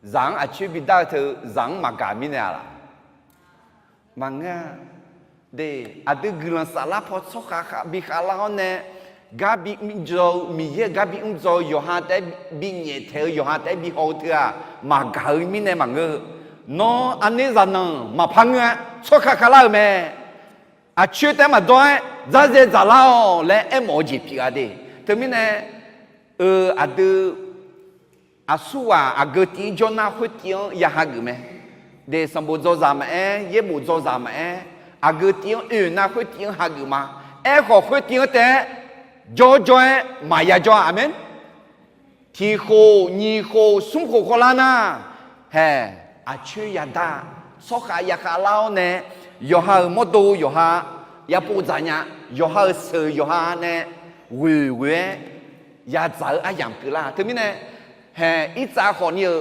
zaq-anr aqcoer bidar-eu teu zaq-anr maqgaq mirnae-a laq? Maqngeur-a. De, aqdui guiqlanq saflar paw tsawrkhav khav bi khavlar-awr nae, gar bi mrdzaw-eu, Miqyaer-euq gar bi mrdzaw-eu yawqha taef-aer bi nyaeftaeq-eu yawqha taef-aer bi haw-eu teu-aq, maqgaq-eu mirnae maqngeur-eu. Nawr aqner zaqnanq maqpar ngeur-a, tsawrkhav khavlar-euq mae. Aqcoer taef-aer maqdawr-aer dzarzae dzaqlar-awq laer aermawf-eu jeq pyeuf-a de. Teumirnae, eu, aqdui aqsurghaq aqgeu tiv-anr jawr nar khoer tiv-anr ya hageuf mae. De, sanqbof dzawzaq maqaer, yaerbof dzawzaq maqaer, aqgeu tiv-anr oe nar khoer tiv-anr hageuf ma. Aerkhawf khoer tiv-anr taef-aer jawr jawr-aer maqya jawr-a. Aqmeq. Tiq khof, nyiq khof, smr khof khawvlar nar, haeq, aqcoer yadar, tsawrkhav ya khavlar-awr nae, yawqha-euq mawrdo yawqha yapov dzaq nya, yawqha-euq seuq yawqha nae ghoeq ghoe-aer yadzaq-eu aryamq keuvlar. Teumirnae, haeq, irtsav khawfni-eu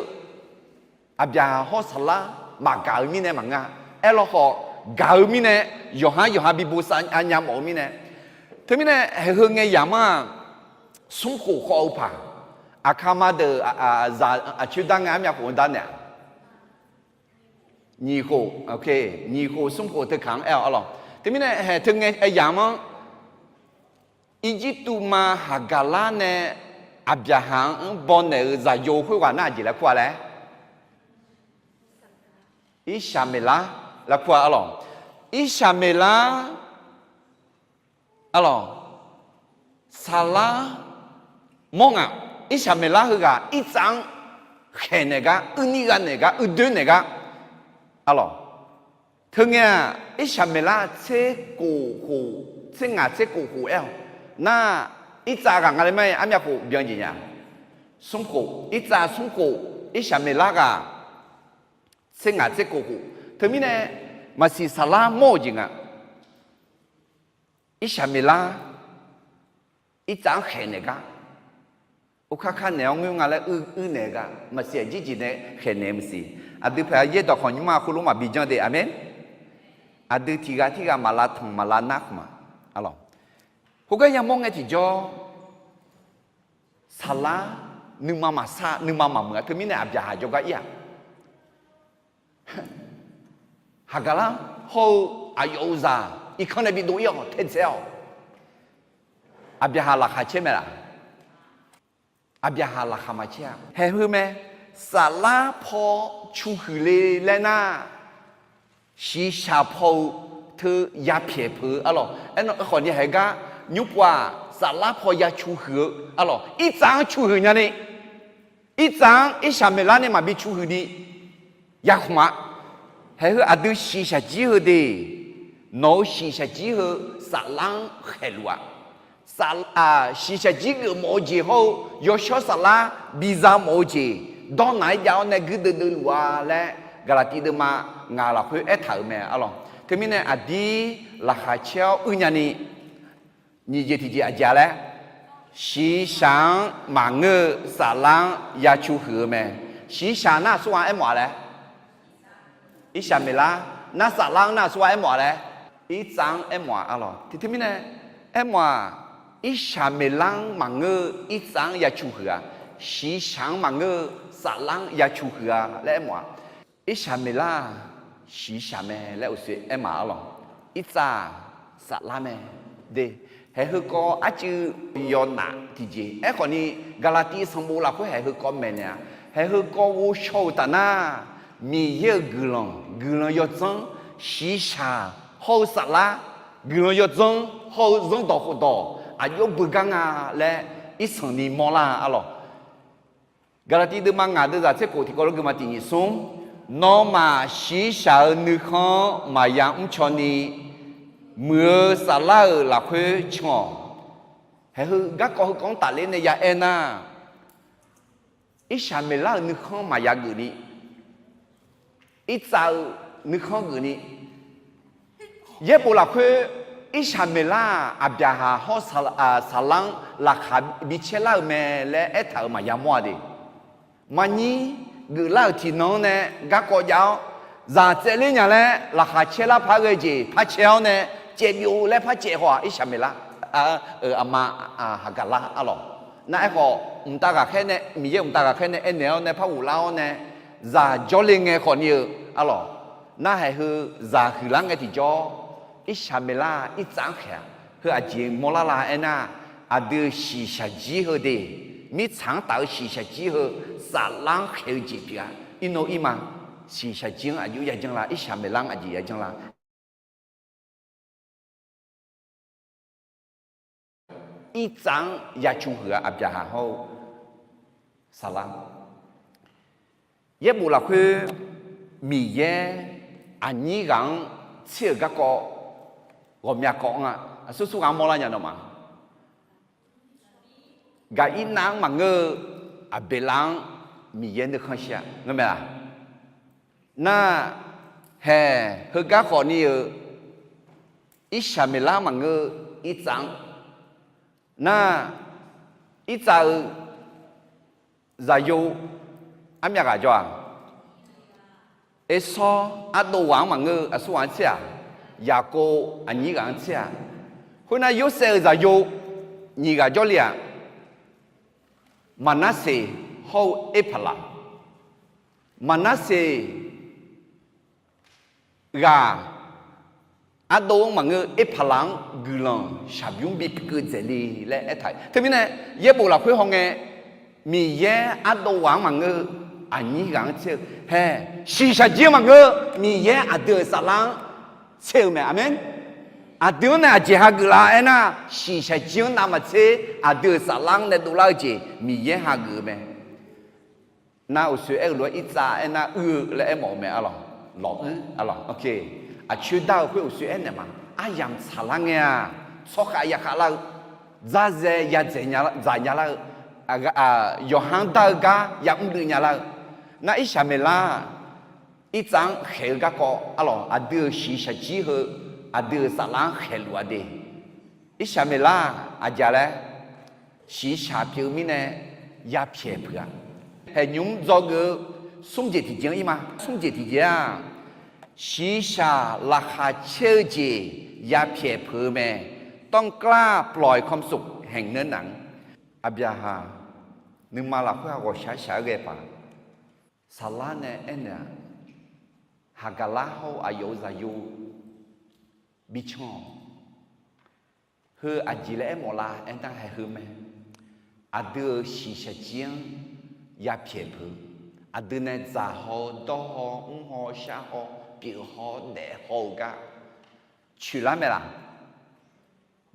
Aqbyaqhaq hawr saflar maqgaq-eu mirnae maqngeur-a. Aerlawkhawf, gaq-eu mirnae, yawqha yawqha bi bosav nya mawf-eu mirnae. Teumirnae, haeq heu ngae yamq-anr-aq, smr khof khawv-eu paq, aqkaqma deuq zaq aqcoer dar ngae armyav khof-anr dar naeq-a? Nyiq khof, nyiq khof smr khof teukaq-anr aer-awq arlawq. Teumirnae haeq teu ngae aryamq-anr, Irjirtuv ma Haqgaqlar nae Aqbyaqhaq-anr bawnaeq-eu zaqyo khoerghaq nar aqjeq laer kur-a laer? Irshaqmeqlar laer kur-a arlawq. Irshaqmeqlar arlawq, saflar mawr ngaq. Irshaqmeqlar heughaq irtsav-anr khaeqnaeq gar, uirnir gha naeq gar, uidoer naeq gar arlawq. Teungae-aq, Irshaqmeqlar tser kof khof, tser ngaq tser kof khof aer-awq. Nar, irtsav ghaq nga le ma-aer armyav khof byan jeq nya. Smr khof, irtsav smr khof, Irshaqmeqlar ghaq tser ngaq tser kof khof. Teumirnae, maqsiq saflar mawr-euq jeq nga. Irshaqmeqlar irtsav-anr khaeqnaeq gar, okar kar naeq-awr ngoer nga laer uir naeq-eu gar maqsiq, aqjir jeq nae khaeqnaeq-eu maqsiq. Aqdui paq-aer yaerdawq khawf nymrma khoerlof maqbi janr de. Aqmeq. Aqdui tiq ghaq tirghaq maqlav tanq maqlav nar khmq-a. Arlawq, khoergar yamawr ngae tiqjawr, saflar nuima maqsar, nuima maqmuiq-a. Teumirnae Aqbyaqhaq jawrgar ir-aq, Haqgaqlar hawr-eu aqyawf-euq zaq irkanr nae bidov ir-awq, taedzae-awq. Aqbyaqhaq laqkhaq caer mae laf? Aqbyaqhaq laqkhaq maqcaer-a. Haeq heu mae, saflar paw cuhuiq le laer nar, shiqshaq paw-eu teu yapyaeq peuq-eu arlawq. Aernar, aerkhawf ni haeq gar nymr pov-aq, saflar paw ya cuhuiq-eu arlawq. Irtsav-anr cuhuiq nyani, irtsav-anr Irshaqmeqlar nae maqbi cuhuiq ni yakhmq-a. Haeq heu aqdui shiqshaq jir heu de, nawq-euq shiqshaq jir heu saflar-anr khaeqluf-aq, shiqshaq jir geufmawf-eu jeq hawr-eu yawshawr saflar biza mawf-eu jeq dawrnaq-aer jav-awr nae guirdeuv deuvluf-a laer Gaqlaqtiv deuvma ngaq lafkhoer aertaq-euq mae arlawq. Teumirnae aqdir laqkhaq caer-awr uir nyani, Nyiq jeq tiqjeq aqjeq laer, shiqshaq-anr maqngeur-eu saflar-anr ya cu huiq-eu mae. Shiqshaq nar aqsurghaq aermawf-a laer, irshaq maeqlar. Nar saflar-anr nar aqsurghaq aermawf-a laer, irtsav-anr aermawf-a arlawq. Tiqteu mirnae aermawf-aq, irshaq maeqlar-anr maqngeur-eu irtsav-anr ya cu huiq-a, shiqshaq-anr maqngeur-eu saflar-anr ya cu huiq-a laer aermawf-aq, irshaq maeqlar-aq, shiqshaq mae laer uqshoe aermawf-a arlawq. Irtsav-aq, saflar mae. De, haeq heukawv arcuiv yawnaf tiqjeq. Aerkhawfni, Gaqlaqtiv sanqbof lafkhoer haeq heukawv maeqnaeq-a. Haeq heukawv ghovshaw-euq taf nar, Miqyaer-euq guiqlanq, guiqlanq yawdzanr, shiqshaq hawr-eu saflar, guiqlanq yawdzanr hawr-eu zanrdawq khofdawq aqjox beugar nga laer irsanqni mawrlar arlawq. Gaqlaqtiv deuvma ngaq deuvzaq tser khof tiqkawv lof geufma tiq nyiq smr, nawmaf shiqshaq-euq nuikhanr-anr maqya mrcawni, muiq-eu saflar-euq lafkhoer can-awq. Haeq heu garkawv heukawv-anr tafler nae ya aer nar, irshaq maeqlar-euq nuikhanr maqya geufni, irtsav-eu nuikhanr geufni, yaerbof lafkhoer irshaq maeqlar-aq, Aqbyaqhaq hawr saqlar-anr laqkhaq bi caerlar-euq mae laer aertaq-euq maqya mawr-a de. Maqnyir geuflar-euq tiqnan-anr nae garkawv jav-awr, zaq tsaevler nya laer laqkhaq caerlar par ghae jeq par caer-awr nae, caevbyov laer par caev haw-aq, irshaq maeqlar, aqma, haqgaqlar arlawq. Nar aerkhawf, mqtav ghaqkhaer nae, Miqyaer mqtav ghaqkhaer nae aernaeq-awr nae par ghoflar-awr nae, zaq jawrle ngae khawfni-eu arlawq. Nar haeq heu zaq huiqlar ngae tiqjawr, irshaq maeqlar irtsav-anr khaeq-a. Heu aqjeq mawrlar la aernar, aqdui-euq shiqshaq jir heu de, mirtsaq-anr taf-eu shiqshaq jir heu saflar-anr khaeq-eu jeq pyeuf-a. Irnov irma, shiqshaq jir-anr aqjox yajanr la, irshaq maeqlar-anr aqjeq yajanr la. Irtsav-anr ya cu huiq-a, Aqbyaqhaq hawr-eu saflar. Yaerbof lafkhoer Miqyaer aqnyir ghaq-anr tser-euq garkawv ghawqmya kawv-anr-a, aqsur sur ghaq-anr mawrlar nya nawmaf. Gaqirnav-anr maqngeur-eu Aqbeqlav-anr Miqyaer nuikhanr shir-a, ngar mae laq? Nar, haeq heugar khawfni-euq irshaq maeqlar maqngeur-eu irtsav-anr, nar, irtsav-eu zaqyo armyav ghaq jawr-aq, Ersawr ardov ghaq-anr maqngeur-eu aqsur ghaq-anr tser-aq, Yaqkov aqnyir ghaq-anr tser-aq, khoernar Yorsaev-euq zaqyo nyiq ghaq jawrle-aq, Maqnarseq hawr-eu Erpaqlaq. Maqnarseq ghaq ardov-anr maqngeur-eu Erpaqlaq-anr guiqlanq shaqbymr bipyeuf keuv dzaeqle laer aertaq-euq. Teumirnae yaerbof lafkhoer hawngae, Miqyaer ardov ghaq-anr maqngeur-eu aqnyir ghaq-anr tser-eu, hae, shiqshaq jir-anr maqngeur-eu Miqyaer aqdui-euq saflar-anr tser-eu mae. Aqmeq. Aqdui-anr nae aqjeq hageuf la aernar, shiqshaq jir-anr navmaqtser aqdui-euq saflar-anr nae dovlar-eu jeq Miqyaer hageuf-eu mae. Nar uqshoe aer-eu lof-aer irtsav aernar uir-eu laer aermawf-eu mae arlawq. Lawq uir arlawq. Aqcoer dar-eu khoer uqshoe aernaeq ma. Aryamq tsaqlar ngae-aq, tsawrkhav yakhav lar-eu, dzarzae ya dzaq nya lar-eu, yawqha-anr dar-eu gar ya mrdui nya lar-eu, nar irshaq maeqlar irtsav-anr khaeq-eu garkawv arlawq, aqdui-euq shiqshaq jir heu aqdui-euq saflar-anr khaeqluf-a de. Irshaq maeqlar-aq aqjeq laer, shiqshaq pyeuf-eu mirnae ya pyaeq peuq-a. Haeqnymr dzawgeuf-eu smr jeq tiqjeq-anr ir ma. Smr jeq tiqjeq-aq, shiqshaq laqkhaq caer-eu jeq ya pyaeq peuq-eu mae. ต้องกล้าปล่อยความสุขแห่งเนื้อหนัง Aqbyaqhaq nuima lafkhoer-aq ghawqshaq shaq-aer ghae paq. Saflar nae aernaeq-aq, Haqgaqlar hawr-eu aqyawf-euq zaqyo bi can-awq. Heu aqjeq laer aermawf la aernar haeq heu mae. Aqdui-euq shiqshaq jir-anr ya pyaeq peuq. Aqdui nae dzaq haw-eu, dawr haw, mr haw, shar haw, pyeuf haw, daef haw-eu gar coeqlar mae laq?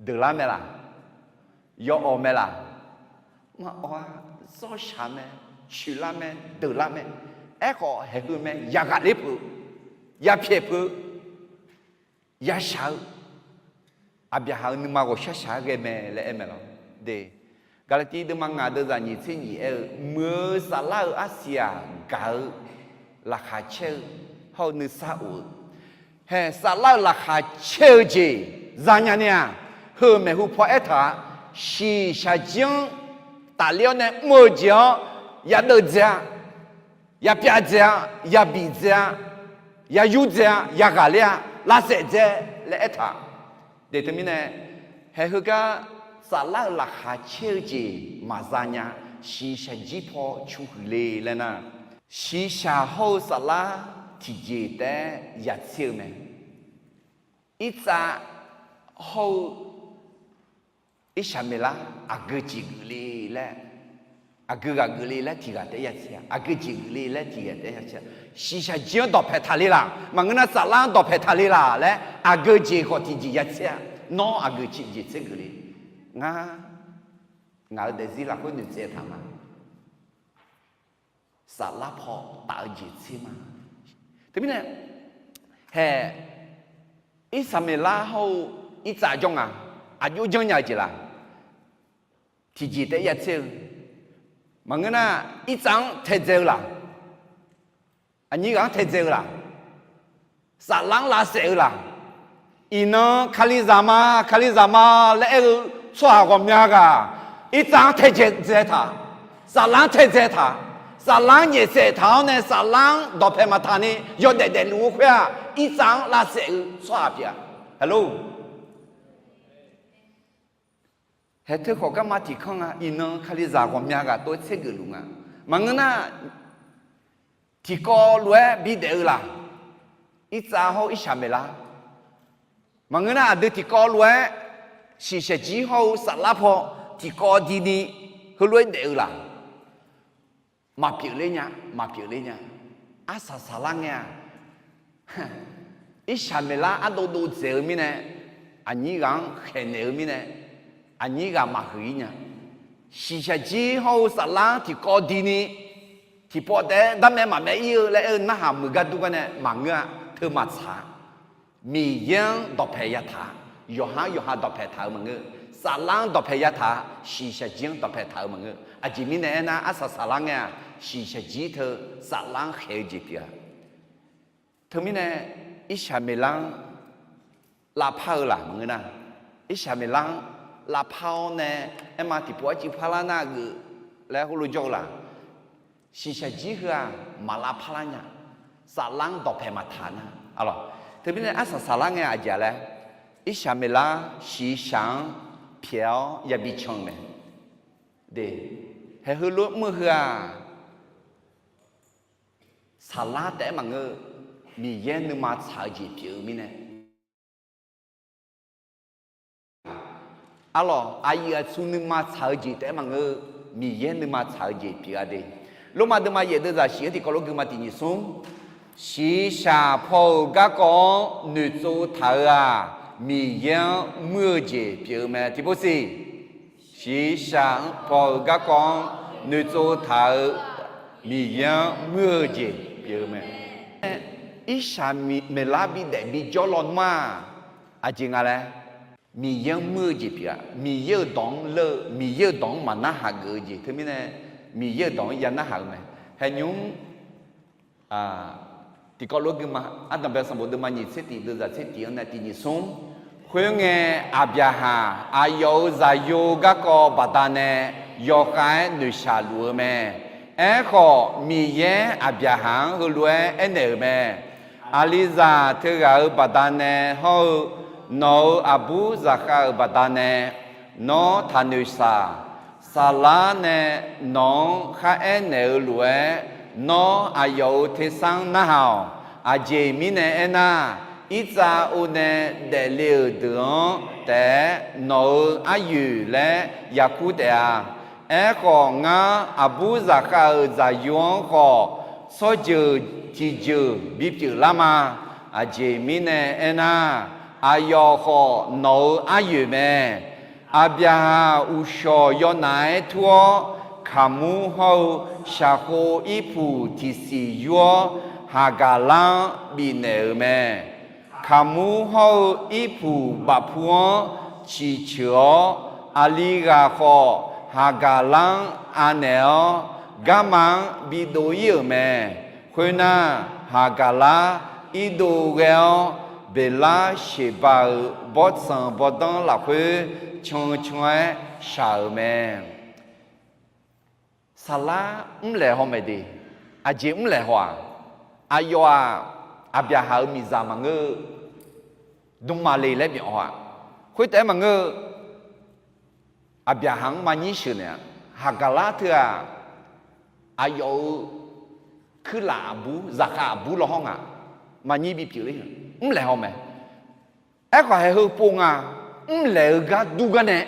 Deuqlar mae laq? Yawawq mae laq? Maqawq-a. Zawrshaq mae, coeqlar mae, deuqlar mae. Aerkhawf haeq heu mae, yaghaq ler peuq, ya pyaeq peuq, yashaq-eu, Aqbyaqhaq-euq nuima ghawqshaq shaq-aer ghae mae laer aer mae lawr. De, Gaqlaqtiv deuvma ngaq deuvzaq nyiq tser nyiq aer-eu, muiq-eu saflar-euq arsiq-aq gaq-eu, laqkhaq caer-eu, hawr-eu nuisar of-eu, hae, saflar-euq laqkhaq caer-eu jeq zanya ni-aq, Heu-euq maeqhu paw aertaq-a, shiqshaq jir-anr tafler-awr nae mr-eu jeq-anr yadeuf dzae-a, yapyav dzae-a, yabiq dzae-a, yayur dzae-a, yaghaq ler-a, lavsaef dzae laer aertaq. Deuq teumirnae, haeq heugar saflar-euq laqkhaq caer-eu jeq maqza nya. Shiqshaq jir paw cu huiq le laer nar, shiqshaq hawr-eu saflar tiqjeq taef-aer yatser-eu mae. Irtsav hawr-eu irshaq maeqlar aqgeu jeq geuf le laer, aqgeu ghaq geuf le laer tiq ghaq taef-aer yatser-a, aqgeu jeq geuf le laer tiq ghaq taef-aer yatser-a. Shiqshaq jir-anr dawqpaeq taqle laq, maqngeur nar saflar-anr dawqpaeq taqle laq laer aqgeu jeq khawf tiqjeq yatser-a. Nawr aqgeu jeq tser geuf le. Ngar, ngaq-euq daefzir lafkhoer noeqtsaev taq ma. Saflar paw taf-eu jeq tser ma. Teumirnae, haeq, irshaq maeqlar hawr-eu irtsav jawr nga, aqjox janrnya-eu jeq laq, tiqjeq taef-aer yatser-eu. Maqngeur nar, irtsav-anr taedzae-eu laq, aqnyir ghaq-anr taedzae-eu laq, saflar-anr lavsaef-eu laq, iqnan kalizaq ma, kalizaq ma laer aer-eu tsawrhaq ghawqmya ghaq, irtsav-anr taedzae taq, saflar-anr taedzae taq, saflar-anr nyaefsaef taq-awr nae saflar-anr dawqpaeq maqtaq ni yawdaef daefluf-eu khoer-aq, irtsav-anr lavsaef-eu tsawrhaq pyeuf-a. Hello. Haeq teu khawf garma tiq kanr nga, iqnan kalizaq ghawqmya ghaq tov-aer tser geufluf nga. Maqngeur nar, tiqkawv lof-aer bidaef-eu laq, irtsav hawr-eu irshaq maeqlar. Maqngeur nar, aqdui tiqkawv lof-aer shiqshaq jir hawr-eu saflar paw tiqkawv dini heulof-aer daef-eu laq. Maqpyeuf ler nya, maqpyeuf ler nya. Arsaq saqlar ngae-aq, irshaq maeqlar ardov dov dzaeq-eu mirnae, aqnyir ghaq-anr khaeqnaeq-eu mirnae, aqnyir ghaq maqhuiq-ir nya. Shiqshaq jir hawr-eu saflar-anr tiqkawv dini, tiqpawf taef-aer darmaev maqmaev ir-eu laer aer-eu narhaq muiq gar dur gar nae maqngeur-a. Teu maqtsaq-a. Miqyaer-anr dawqpaeq yataq-a. Yawqha-anr yawqha dawqpaeq taq-eu maqngeur. Saflar-anr dawqpaeq yataq-a. Shiqshaq jir-anr dawqpaeq taq-eu maqngeur. Aqjeq mirnae aernar, arsaq saqlar ngae-aq, shiqshaq jir teu saflar-anr khaeq-eu jeq pyeuf-a. Teumirnae, irshaq maeqlar-anr lavpar-eu laq maqngeur nar, irshaq maeqlar-anr lavpar-awr nae, aerma tiqpov arcuiv parlar nar geuf laer heulof jawr-eu laq. Shiqshaq jir heu-aq, maq lavpar lar nya. Saflar-anr dawqpaeq maqtaq nar, alawq. Teumirnae arsaq saqlar ngae aqjeq-a laer, irshaq maeqlar shiqshaq-anr pyaeq-awr yabi can-eu mae. De, haeq heulof mr-eu heu-aq, saqlar taef-aer maqngeur-eu, Miqyaer nuima tsaq-eu jeq pyeuf-eu mirnae. Arlawq, aqyuif aqtsu nuima tsaq-eu jeq taef-aer maqngeur-eu, Miqyaer nuima tsaq-eu jeq pyeuf-a de. Lormav deuvma yaef deuvzaq shif-anr tiqkawv lof guima tiq nyiq smr. Shiqshaq paw-euq garkawv-anr noeqtsov taq-euq-aq, Miqyaer-anr muir-eu jeq pyeuf-eu mae. Tiqpov siq. Shiqshaq paw-euq garkawv-anr noeqtsov taq-eu Miqyaer-anr muir-eu jeq pyeuf-eu mae. Irshaq maeqlar bidaef bijawr lawnmr-aq, aqjeq nga laer, Miqyaer-anr muir-eu jeq pyeuf-a. Miqyaer-euq dawq-anr leur-eu, Miqyaer-euq dawq-anr maqnarhaq geuf-eu jeq teumirnae, Miqyaer-euq dawq-anr ya narhaq-eu mae. Haeqnymr-mr, tiqkawv lof guima, ardanqbae sanqbof deuvma nyiq tser tiq deuvzaq tser tiq-anr nae tiq nyiq smr. Khoerngae, Aqbyaqhaq aqyawf-euq zaqyo garkawv baqdanae yawkhav-aer noeqshaq luf-eu mae. Aerkhawf, Miqyaer Aqbyaqhaq-anr heulof-aer aernaeq-euq mae. Aqlizaq teughaq-euq baqdanae hawr-eu, nawq-euq aqbur zaqkhav-euq baqdanae nawr taqnoeq saq. Saqlar nae nawq-anr kharaer naeq-eu lof-aer, nawr aqyawf-euq tersar-anr narhaq-awq. Aqjeq mirnae aernar, irtsav o nae daefle-euq deuq-anr taef-aer nawq-euq aryoeq laer yakur taef-a. Aerkhawf, ngar aqbur zaqkhav-euq zaqyo-anr khawf, tsawrjeuq tiqjeuq bipyeuf lar ma. Aqjeq mirnae aernar, aqyawf khawf nawq-euq aryoeq mae. Aqbyaqhaq uqshawq yawnaf-aer tur-awr, kaqmur hawr-eu shaqkhov irpuq tiqsiq yur-awr, Haqgaqlar-anr bifnaeq-euq mae. Kaqmur hawr-eu irpuq bafpu-anr ciqceuq-awr, aqli ghaq khawf Haqgaqlar-anr anaeq-awr, garma-anr bidov ir-euq mae. Khoernar, Haqgaqlar irdov ghae-awr, Beqlar sheqba-euq bawrtsanq bawrdanr lafkhoer can can-aer shaq-euq mae. Saqlar mrlaeq haw maeq de. Aqjeq mrlaeq haw-aq, aqyawf-aq, Aqbyaqhaq-euq miqzaq maqngeur-eu, dmqmaq le laer byanq haw-aq. Khoertaef-aer maqngeur-eu, Aqbyaqhaq-anr maqnyir sheuq naeq-a. Haqgaqlar teu-aq, aqyawf-euq kuirlaf aqbur, zaqkhav aqbur law hawr nga, maqnyir bipyeuf ler-eu, mrlaeq haw mae. Aerkhawf haeq heu pov nga, mrlaeq-eu gar dur gar nae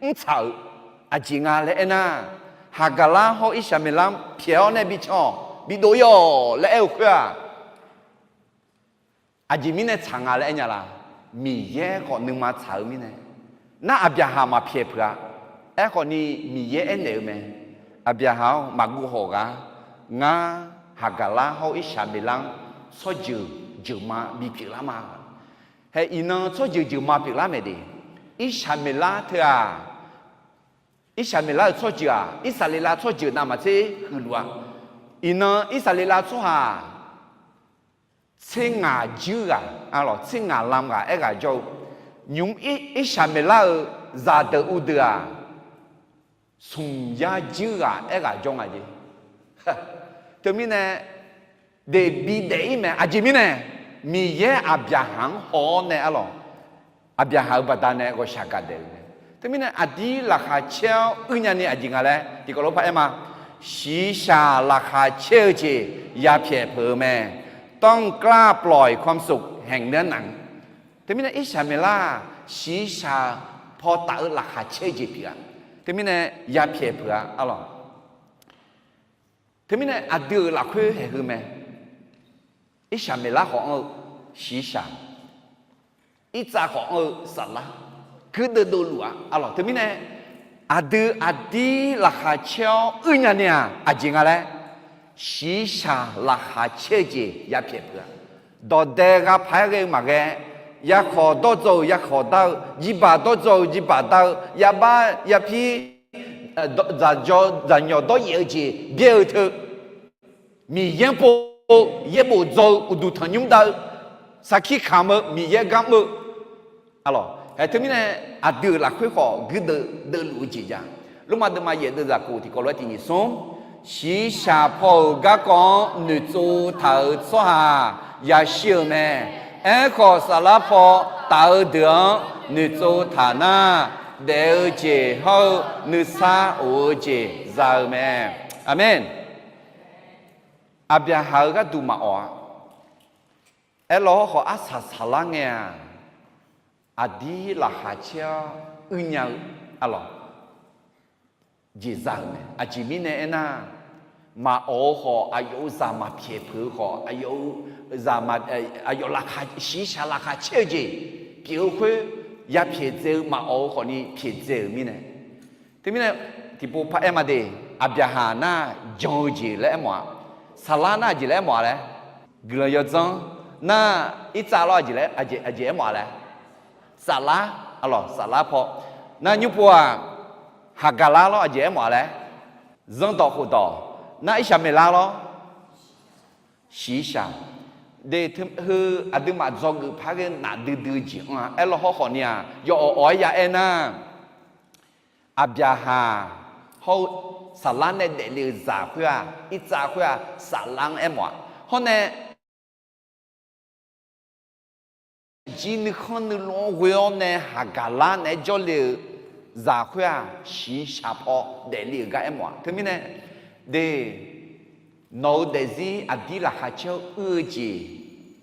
mrtsaq-euq aqjeq nga laer aernar, Haqgaqlar hawr Irsaqmeqlar pyaeq-awr nae bi can-awq, bidov ir-awq laer aer-eu khoer-aq, aqjeq mirnae tsaq nga laer aer nya la? Miqyaer khawf nuima tsaq-eu mirnae. Nar Aqbyaqhaq maqpyaeq peuq-a. Aerkhawf ni Miqyaer aernaeq-eu mae. Aqbyaqhaq-awr, maqguv hawq ghaq. Ngar Haqgaqlar hawr Irsaqmeqlar-anr tsawrjeuq jeuqma bipyeuf lar ma. Hae iqnan tsawrjeuq jeuqma pyeuflar mae de. Irsaqmeqlar teu-aq, Irsaqmeqlar-euq tsawrjeuq-aq, Irsaqleqlav tsawrjeuq navmaqtser huiqluf-a. Iqnan Irsaqleqlav tsawrhaq tser ngaq juir ghaq, tser ngaq lam ghaq aerghaq jawr-eu, nymq-mr Irsaqmeqlar-euq zaqdeuq uvdeuq-aq, smq yar juir ghaq aerghaq jawr nga jeq. Teumirnae, daef bidaef ir mae. Aqjeq mirnae, Miqyaer Aqbyaqhaq-anr haw-awr nae arlawq, Aqbyaqhaq-euq baqdanae ghawqshaq gaqdaeq-euq mae. Teumirnae aqdir laqkhaq caer-awr uir nyani aqjeq nga laer tiqkawv lof par aer ma. Shiqshaq laqkhaq caer-eu jeq yapyaeq peuq-eu mae. ต้องกล้าปล่อยความสุขแห่งเนื้อหนัง. Teumirnae Irsaqmeqlar-aq, shiqshaq paw taf-eu laqkhaq caer-eu jeq pyeuf-a. Teumirnae yapyaeq peuq-a arlawq. Teumirnae aqdui-euq lafkhoer haeq heu mae. Irsaqmeqlar khawf anr-eu shiqshaq, Irtsav khawf anr-eu saflar, guirdeuv dovluf-a arlawq. Teumirnae aqdui aqdir laqkhaq caer-awr uir nyani-aq, aqjeq nga laer, shiqshaq laqkhaq caer-eu jeq yapyaeq peuq-a. Dawqdae gha paq-aer ghae-eu maqghae, yarkhawq dawrdzaw-euq yarkhawq dar-eu, jirbaq dawrdzaw-euq jirbaq dar-eu, yabar yapir, dzaqjawr dzaqnyawq dawryaef-eu jeq byaer-eu teu, Miqyaer pov-eu yaerbof dzaw-eu uqduq tanqnymr dar-eu, sarkir kamq-eu Miqyaer gar mr-eu, arlawq. Hae teumirnae aqdui-euq lafkhoer khawf guirdeuv deuvluf-eu jeq ja. Lormav deuvma yaef deuv zaqkhof tiqkawv lof-aer tiq nyiq smr, shiqshaq paw-euq garkawv-anr noeqtsov taq-euq tsawrhaq yashir-eu mae. Aerkhawf, saflar paw taf-eu deuq-anr noeqtsov taq nar, daef-eu jeq hawr-eu nuisar of-eu jeq za-eu mae. Aqmeq. Aqbyaqhaq-euq gharduq maqawq-a. Aerlawr hawrkhawf arsaq saqlar ngae-aq, aqdir laqkhaq caer-awr uir nya-eu arlawq jeq za-euq mae. Aqjeq mirnae aernar, maqawq-eu khawf, aqyawf-euq zaq maqpyaeq peuq-eu khawf, aqyawf-eu zaq ma, aqyawf laqkhaq, shiqshaq laqkhaq caer-eu jeq pyeuf-eu khoer, yapyaeq dzae-eu maqawq-eu khawfni pyaeq dzae-euq mirnae. Teumirnae, tiqpov par aer ma de, Aqbyaqhaq nar jan-eu jeq laer aermawf-a, saqlar nar aqjeq laer aermawf-a laer, guiqlanq yawdzanr nar, Irtsav lawr aqjeq laer, aqjeq aermawf-a laer, saflar, arlawq saflar paw nar nymr pov-aq, Haqgaqlar lawr aqjeq aermawf-a laer, zanrdawq khofdawq nar Irsaqmeqlar lawr, shiqshaq. De, heu aqduimaf dzawgeuf par ghae-eu nafdui dui-eu jeq anr-a. Aerlawr hawrkhawf ni-aq, yawawq awq-aer ya aer nar, Aqbyaqhaq hawr-eu saflar nae daefle-euq zaq khoer-aq, Irtsav khoer-aq, saflar-anr aermawf-a. Hawr nae jir nuikhanr nuilov-anr ghoe-awr nae Haqgaqlar naeq-aer jawrle-euq zaq khoer-aq, shiqshaq paw daefle-euq gar aermawf-a. Teumirnae, de, nawq-euq daefzir aqdir laqkhaq caer-awr uir-eu jeq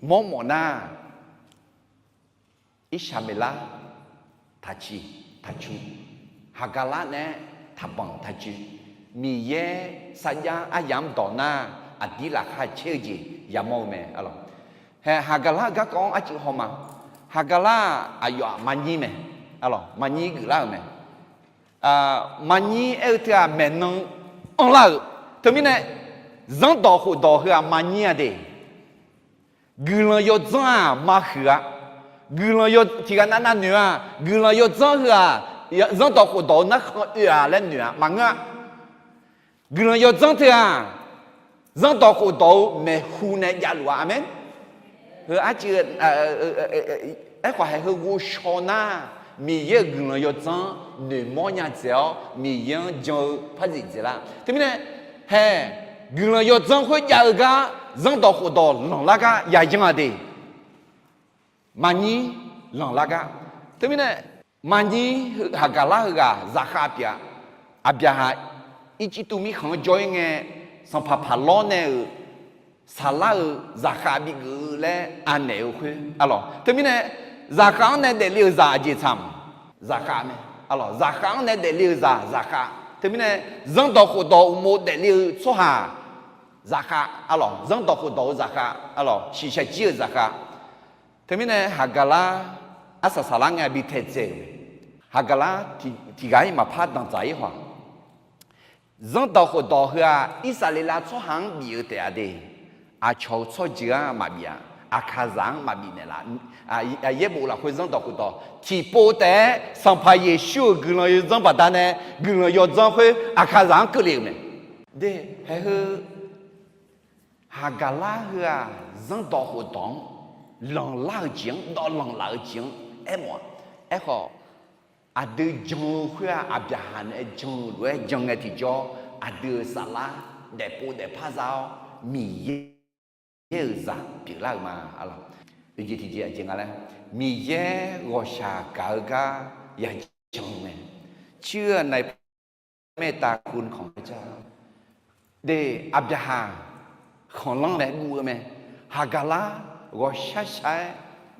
mawrmawf nar, Irsaqmeqlar taqciq taqcu, Haqgaqlar naeq-aer taqbanq taqcoer, Miqyaer sarjax aryamq-anr dawq nar, aqdir laqkhaq caer-eu jeq yamawr-eu mae, arlawq. Hae, Haqgaqlar-euq garkawv-anr arcuiv haw ma. Haqgaqlar-aq, aqyawf-aq maqnyir mae, arlawq, maqnyir geuflar-euq mae. Maqnyir aer-eu teu-aq, maeqnan anrlar-euq. Teumirnae, zanrdawq khofdawq heu-aq maqnyir-a de. Guiqlanq yawdzanr-aq maqhuiq-a. Guiqlanq yaw, tiqghaq navnav noeq-a. Guiqlanq yawdzanr heu-aq, zanrdawq khofdawq-eu narkhan oe-a laer noeq-a, maqngeur-a. Guiqlanq yawdzanr teu-aq, zanrdawq khofdawq-eu maeqhu nae javluf-a. Aqmeq. Heu arciv, aerkhawf haeq heu ghovshaw nar, Miqyaer-euq guiqlanq yawdzanr noeqmawr nya dzaeq-awr, Miqyaer-anr jan-eu par zif dzaeqlar. Teumirnae, haeq guiqlanq yawdzanr khoerjav-eu gar zanrdawq khofdawq lanqlar gar yayan-aq de. Maqnyir lanqlar gar. Teumirnae, maqnyir haqgaqlar heughaq zaqkhav pyeuf-a. Aqbyaqhaq Irjirtuv mirkhanq-anr jawr-ir ngae, sanqpaq paqlawr nae-euq saqlar-euq zaqkhav bigeuf-eu laer anaeq-eu khoer arlawq. Teumirnae, zaqkhav-anr nae daefle-euq zaq aqjeq tsaq-a? Zaqkhav mae arlawq. Zaqkhav-anr nae daefle-euq zaq zaqkhav. Teumirnae, zanrdawq khofdawq uqmov daefle-eu tsawrhaq zaqkhav arlawq. Zanrdawq khofdawq-eu zaqkhav arlawq. Shiqshaq jir-euq zaqkhav. Teumirnae, haqgaqlar arsaq saqlar ngae bi taedzae-euq mae. Haqgaqlar tiq ghaq-ir maqpar danqdzaq-ir haw-aq. Zanrdawq khofdawq heu-aq, Irsaqleqlav tsawrhaq-anr bif-eu taef-a de. Aqcawq-eu tsawrjeuq-anr maqbif-a. Aqkaqzaq-anr maqbif naeqlaf. Yaerbof lafkhoer zanrdawq khofdawq tiqpov taef-aer Sanqpaq Yeqsur-euq guiqlanq yawdzanr baqdanae guiqlanq yawdzanr khoer Aqkaqzaq-anr keuvle-euq mae. De, haeq heu Haqgaqlar heu-aq, zanrdawq khofdawq-anr lanqlar-eu jeq-anr, dawvlanq laf-eu jeq-anr aermawf-a. Aerkhawf, aqdui jan-eu khoer-aq, Aqbyaqhaq nae jan-eu lof-aer jan ngae tiqjawr, aqdui-euq saflar daefpov daefpar za-awr, Miqyaer-euq zaq pyeuflar-euq ma. Oeqjeq tiqjeq aqjeq nga laer, Miqyaer ghawqshaq gaq-eu gar yajan-eu mae. Civ-eu aqnav-iq เมตตาคุณของพระเจ้า de, Aqbyaqhaq khanqlanr mae, guv-eu mae. Haqgaqlar ghawqshar shar-aer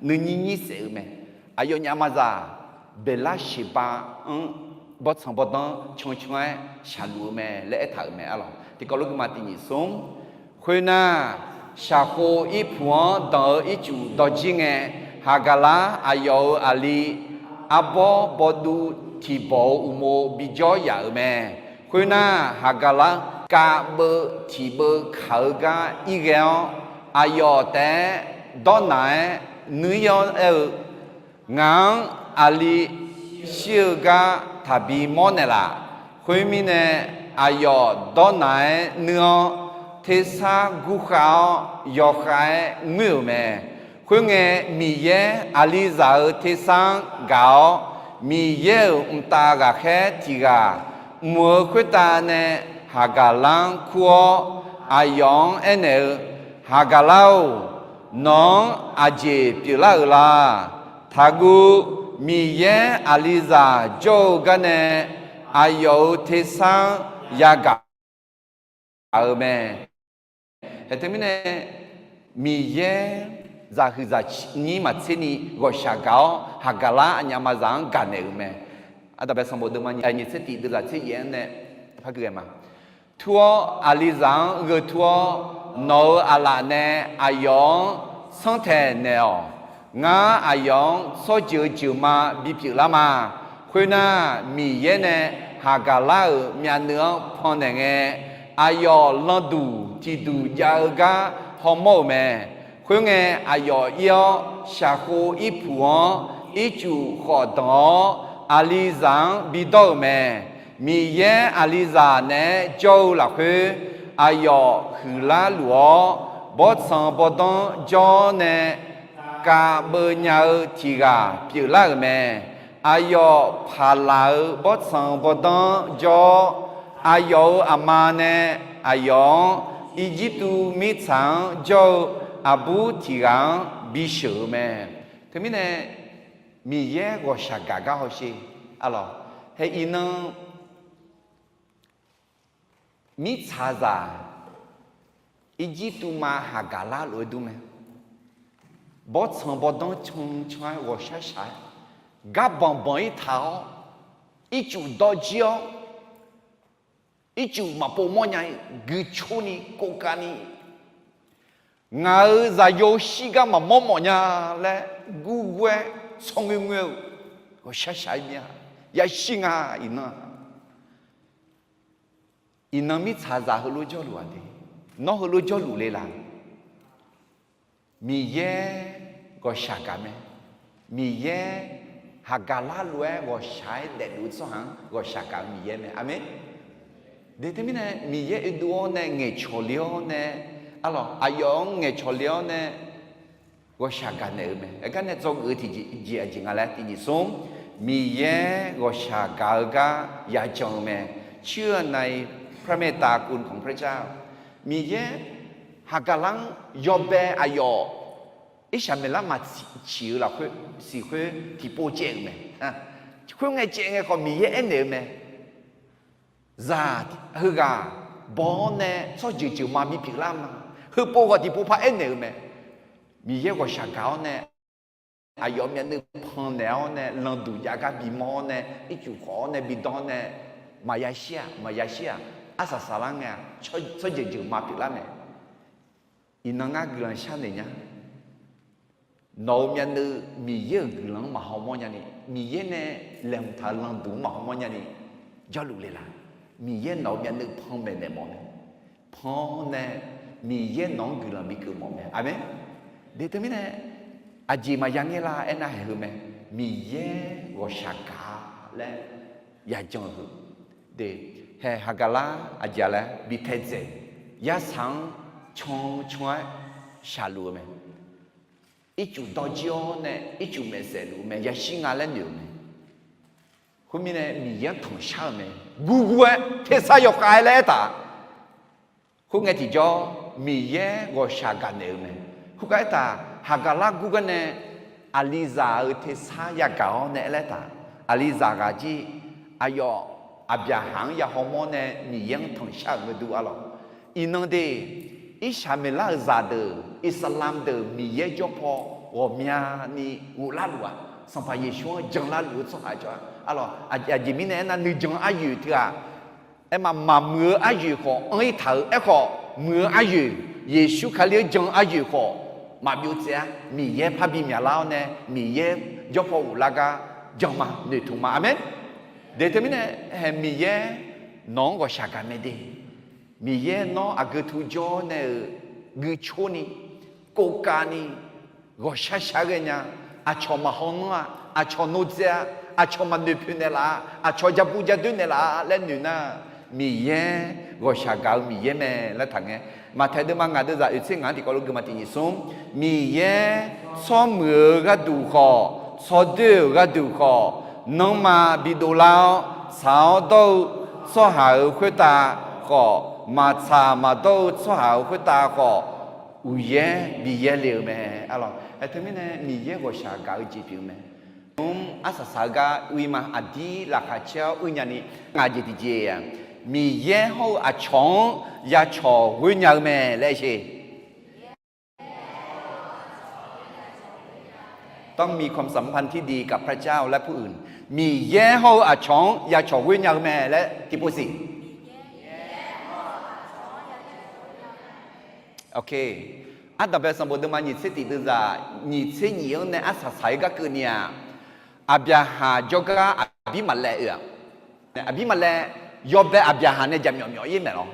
nuinyir nyir saef-eu mae. Aqyawfnyaf maqzaq Beqlarseqba-anr bawrtsanq bawrdanr cancan-aer shaqluf-eu mae laer aertaq-euq mae arlawq. Tiqkawv lof guima tiq nyiq smr Khoernar, shaqkhov irpuq-anr danq-eu ircuf dawrjir ngae, Haqgaqlar aqyawf-euq aqli arbawr bawduv tiq bawq-eu uqmov bijawr yaf-euq mae. Khoernar, Haqgaqlar kav beuv tiq beuv kaq-eu gar ir ghae-awr, aqyawf taef-aer dawrnaq-aer nuir-awr aer-eu, Ngaq-anr aqli shir-eu gar taqbi mawrnaeq laf. Khoermirnae, aqyawf dawrnaq-aer nuir-awr, tersar gurkhav-awr yawkhav-aer ngoer-euq mae. Khoerngae, Miqyaer aqlizaq-euq tersar-anr gaq-awr, Miqyaer-euq mqtav ghaqkhaer tiq ghaq mq-eu khoertav nae Haqgaqlar-anr kur-awr, aqyawf-anr aernaeq-eu, Haqgaqlar-or, nawq-anr aqjeq pyeuflar-euq la? Taqguv. Miqyaer aqlizaq jawr-eu garnae aqyawf-euq tersar-anr yagaq-eu mae. Haeq teumirnae, Miqyaer zaqhuiq zaqnyir maqtser ni ghawqshaq gaq-awr, Haqgaqlar aqnyaf maqzaq-anr gaqnaeq-euq mae. Aqdaq bae sanqbof deuvma nyiq tser tiq deuvzaq tser yaef-anr nae par gui ghae ma. Tur-awr, aqlizaq-anr gheu tur-awr, nawq-euq aqlaf nae aqyawf-anr sanrtaeq naeq-awq. Ngar aqyawf-anr tsawrjeuq-eu jeuqma bipyeuf lar ma. Khoernar, Miqyaer nae Haqgaqlar-euq myavnuiv-anr pannaeq ngae, aqyawf landuq tiqduq jav-eu gar hawmawr-euq mae. Khoerngae, aqyawf ir-awr, shaqkhov irpuq-anr ircuf khawf danq-awr, aqlizaq-anr bidawr-euq mae. Miqyaer aqlizaq naeq-aer jawr-eu lafkhoer, aqyawf huiqlar luf-awr, bawrtsanq bawrdanr jawr nae kav beuv nya-eu tiq ghaq pyeuflar-euq mae. Aqyawf paqlaq-euq bawrtsanq bawrdanr jawr-awr, aqyawf-euq aqma nae aqyawf-anr Irjirtuv mirtsaq-anr jawr-eu aqbur tiq ghaq-anr bisheuq-eu mae. Teumirnae, Miqyaer ghawqshaq gaq gar hawsher. Arlawq, hae iqnan mirtsaqzaq Irjirtuv ma Haqgaqlar lof-aer dur mae. Bawrtsanq bawrdanr cancan-aer ghawqshar shaq-aer, gar banq banq-ir taq-awr, ircuf dawrjir-awr, ircuf maqpov mawrnya-ir guicorni kovkavni, ngaq-euq zaqyo shirgar maqmawr mawf nya laer gurgur-aer tsawrngoer ngoer-eu ghawqshar shaq-aer mir-a. Yashir nga iqnan. Iqnan mirtsaqzaq heulof jawrluf-aq de. Nawr heulof jawrluf le laq? Miqyaer ghawqshaq gaq mae. Miqyaer Haqgaqlar lof-aer ghawqshaq-aer daefluf-eu tsawrhaq-anr ghawqshaq gaq-eu Miqyaer mae. Aqmeq. De teumirnae Miqyaer oedov-awr nae ngaeqcawq le-awr nae, arlawq aqyawf-anr ngaeqcawq le-awr nae ghawqshaq gaqnaeq-eu mae. Aergar nae dzawgeuf-eu tiqjeq aqjeq nga laer tiqjeq smr, Miqyaer ghawqshaq gaq-eu gar yajan-eu mae. เชื่อในพระเมตตาคุณของพระเจ้า Miqyaer haqgaqlar-anr yawbae aqyawf irshaq maeqlar maqciq-eu lafkhoer siq khoer tiqpov caev-euq mae. Khoerngae caev ngae khawf Miqyaer aernaeq-eu mae. Zaq heughaq baw-awr nae tsawrjeuq jeuqma bipyeuf lar ma. Heupov khawf tiqpov par aernaeq-eu mae. Miqyaer ghawqshaq gaq-awr nae aqyawf myavnuiv pannaeq-awr nae landuq jav gar bimawr-awr nae ircuf khawf-awr nae bidan-awr nae maqya shir-aq maqya shir-aq, arsaq saqlar ngae-aq tsawrjeuq jeuqma pyeuflar mae. Iqnan ngar guiqlanq sharnoeq nya. Nawq-euq myavnuiv Miqyaer-euq guiqlanq-anr maqhaw mawr nyani, Miqyaer nae laeqhmq taq-eu landuq-anr maqhaw mawr nyani, jawrluf le laq. Miqyaer nawq-euq myavnuiv panmaeq naeq mawf mae. Pan-awr nae Miqyaer nawq-anr guiqlanq bikeuv mawf mae. Aqmeq. De teumirnae aqjeq maqya ngaer lar aernar haeq heu mae. Miqyaer ghawqshaq gaq laer yajan-eu heu. De, hae haqgaqlar aqjeq laer bi taedzaeq, yarsaq-anr can can-aer shaqluf-eu mae. Ircuf dawrjir-awr nae ircuf maeqsaef luf-eu mae. Yashir nga laer noeq-euq mae. Khoermirnae Miqyaer-anr tanqshar-eu mae. Gurgur-aer tersar yawkhav-aer laer aertaq. Khoerngae tiqjawr Miqyaer ghawqshaq gaqnaeq-eu mae. Khoergar aertaq, haqgaqlar gurgar nae aqlizaq-euq tersar yagaq-awr nae aer laer taq. Aqlizaq ghaq jir aqyawf Aqbyaqhaq-anr yahaw mawr nae Miqyaer-anr tanqshar-euq ngeudu arlawq. Iqnan de, Irsaqmeqlar-euq zaqdeuq, Iqsaqlamq deuq Miqyaer jawrpaw ghawqmyani ghoflar luf-aq, Sanqpaq Yeqsur-anr janlar luf-eu tsawrhaq jawr-a arlawq. Aqjeq mirnae aernar nuijan aryoeq teu-aq, aerma maqmuiq-eu aryoeq khawf anr-ir taq-eu aerkhawf, muiq-eu aryoeq, Yeqsur Kali-anr jan-eu aryoeq khawf maqbyov tsaev-ar. Miqyaer parbi myaqlar-awr nae Miqyaer jawrpaw ghoflar gar jan ma, noeqtmq ma. Aqmeq. De teumirnae hae Miqyaer nawq-anr ghawqshaq gaq mae de. Miqyaer nawr aqgeu tu jawr nae-euq guicor ni, kovkav ni, ghawqshar shar ghae nya, aqcawq maqhaw nanr-a, aqcawq nodzae-a, aqcawq maqnoeq poeq naeqlaf-a, aqcawq ja bu ja doer naeqlaf-a laer noeq nar, Miqyaer ghawqshaq gaq-eu Miqyaer mae laer taqngae. Maqtaeq deuvma ngaq deuvzaq oeq tser ngaq-anr tiqkawv lof guima tiqnyif smr, Miqyaer tsawrmuiq-eu gharduq khawf, tsawrdoer-euq gharduq khawf, nanrma bidov lar-awr, tsaq-awr dawr-eu tsawrhaq-euq khoertav khawf, maqtsaq maqdawr-eu tsawrhaq-euq khoertav khawf, uqyaer bi yaerle-eu mae. Arlawq, ae teumirnae Miqyaer ghawqshaq gaq-eu jeq pyeuf-eu mae. Mr arsaq saq-eu gar uir ma, aqdir laqkhaq caer-awr uir nyani, ngaq jeq tiqjeq-aq, Miqyaer hawr-eu aqcawq-anr ya cawq ghoer nya-eu mae laer aer sher. ต้องมีความสัมพันธ์ที่ดีกับพระเจ้าและผู้อื่น Miqyaer hawr-eu aqcawq-anr ya cawq ghoer nya-eu mae laer tiqpov siq. Ardanqbae sanqbof deuvma nyiq tser tiq deuvzaq nyiq tser nyiq-anr nae arsaq saq-aer gar keuvni-aq, Aqbyaqhaq jawrgar Aqbirmaqlaev oe-aq, Aqbirmaqlaev yawbae Aqbyaqhaq nae jaqmyawf myawf-ir maeq lawr.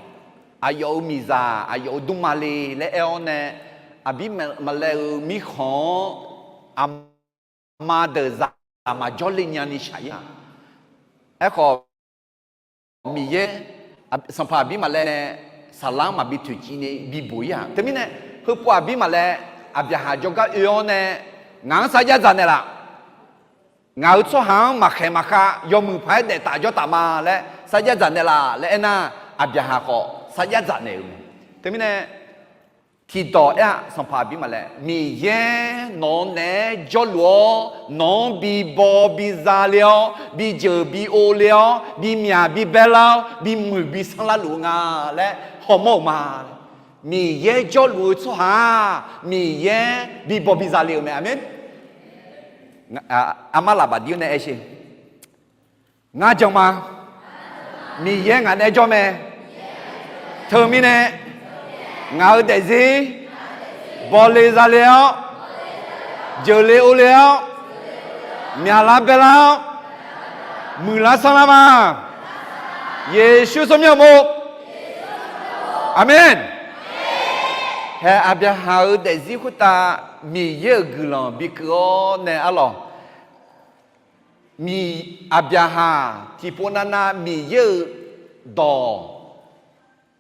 Aqyawf-euq miqzaq aqyawf-euq dmrma le laer aer-awr nae, Aqbirmaqlaev-euq mirkhanq-anr aqma deuq zaq maqjawr le nyani shaq-ir-aq. Aerkhawf, Miqyaer, Sanqpaq Aqbirmaqlaev nae saqlar-anr maqbi toeqciv ni bibuq-ir-aq. Teumirnae, heupov Aqbirmaqlaev Aqbyaqhaq jawrgar oe-awr nae, ngaq-anr sarjax dzaq naeqlaf. Ngaq-euq tsawrhaq-anr maqkhaeq maqkhav yawmuiq paq-aer daef taf jawr taf ma laer sarjax dzaq naeqlaf laer aernar, Aqbyaqhaq khawf sarjax dzaq naeq-euq mae. Teumirnae, tiqdawq aer-aq, Sanqpaq Aqbirmaqlaev, Miqyaer nawq-eu naeq-aer jawrluf-awr, nawq-anr bi baw bi za le-awr, bi jeuq bi o le-awr, bi myaq bi baerlar-awr, bi muiq bi sanrlar luf-eu nga laer hawmawr-euq ma. Miqyaer jawrluf-eu tsawrhaq-aq, Miqyaer bi baw bi za le-euq mae. Aqmeq. Armar lafbaq dir-awr nae aer sher. Ngar jan ma. Miqyaer ngaq nae jawr mae. Teumirnae, ngaq-euq daefzir bawle zale-awr, jeuqle orle-awr, myaqlar baerlar-awr, muiqlar sanrlar ma. Yeqsur tsawrmyanr mawr. Aqmeq. Hae Aqbyaqhaq-euq daefzir khoertav Miqyaer-euq guiqlanq bikeuv-awr nae arlawq. Miq, Aqbyaqhaq tiqpov navnav Miqyaer-euq dawq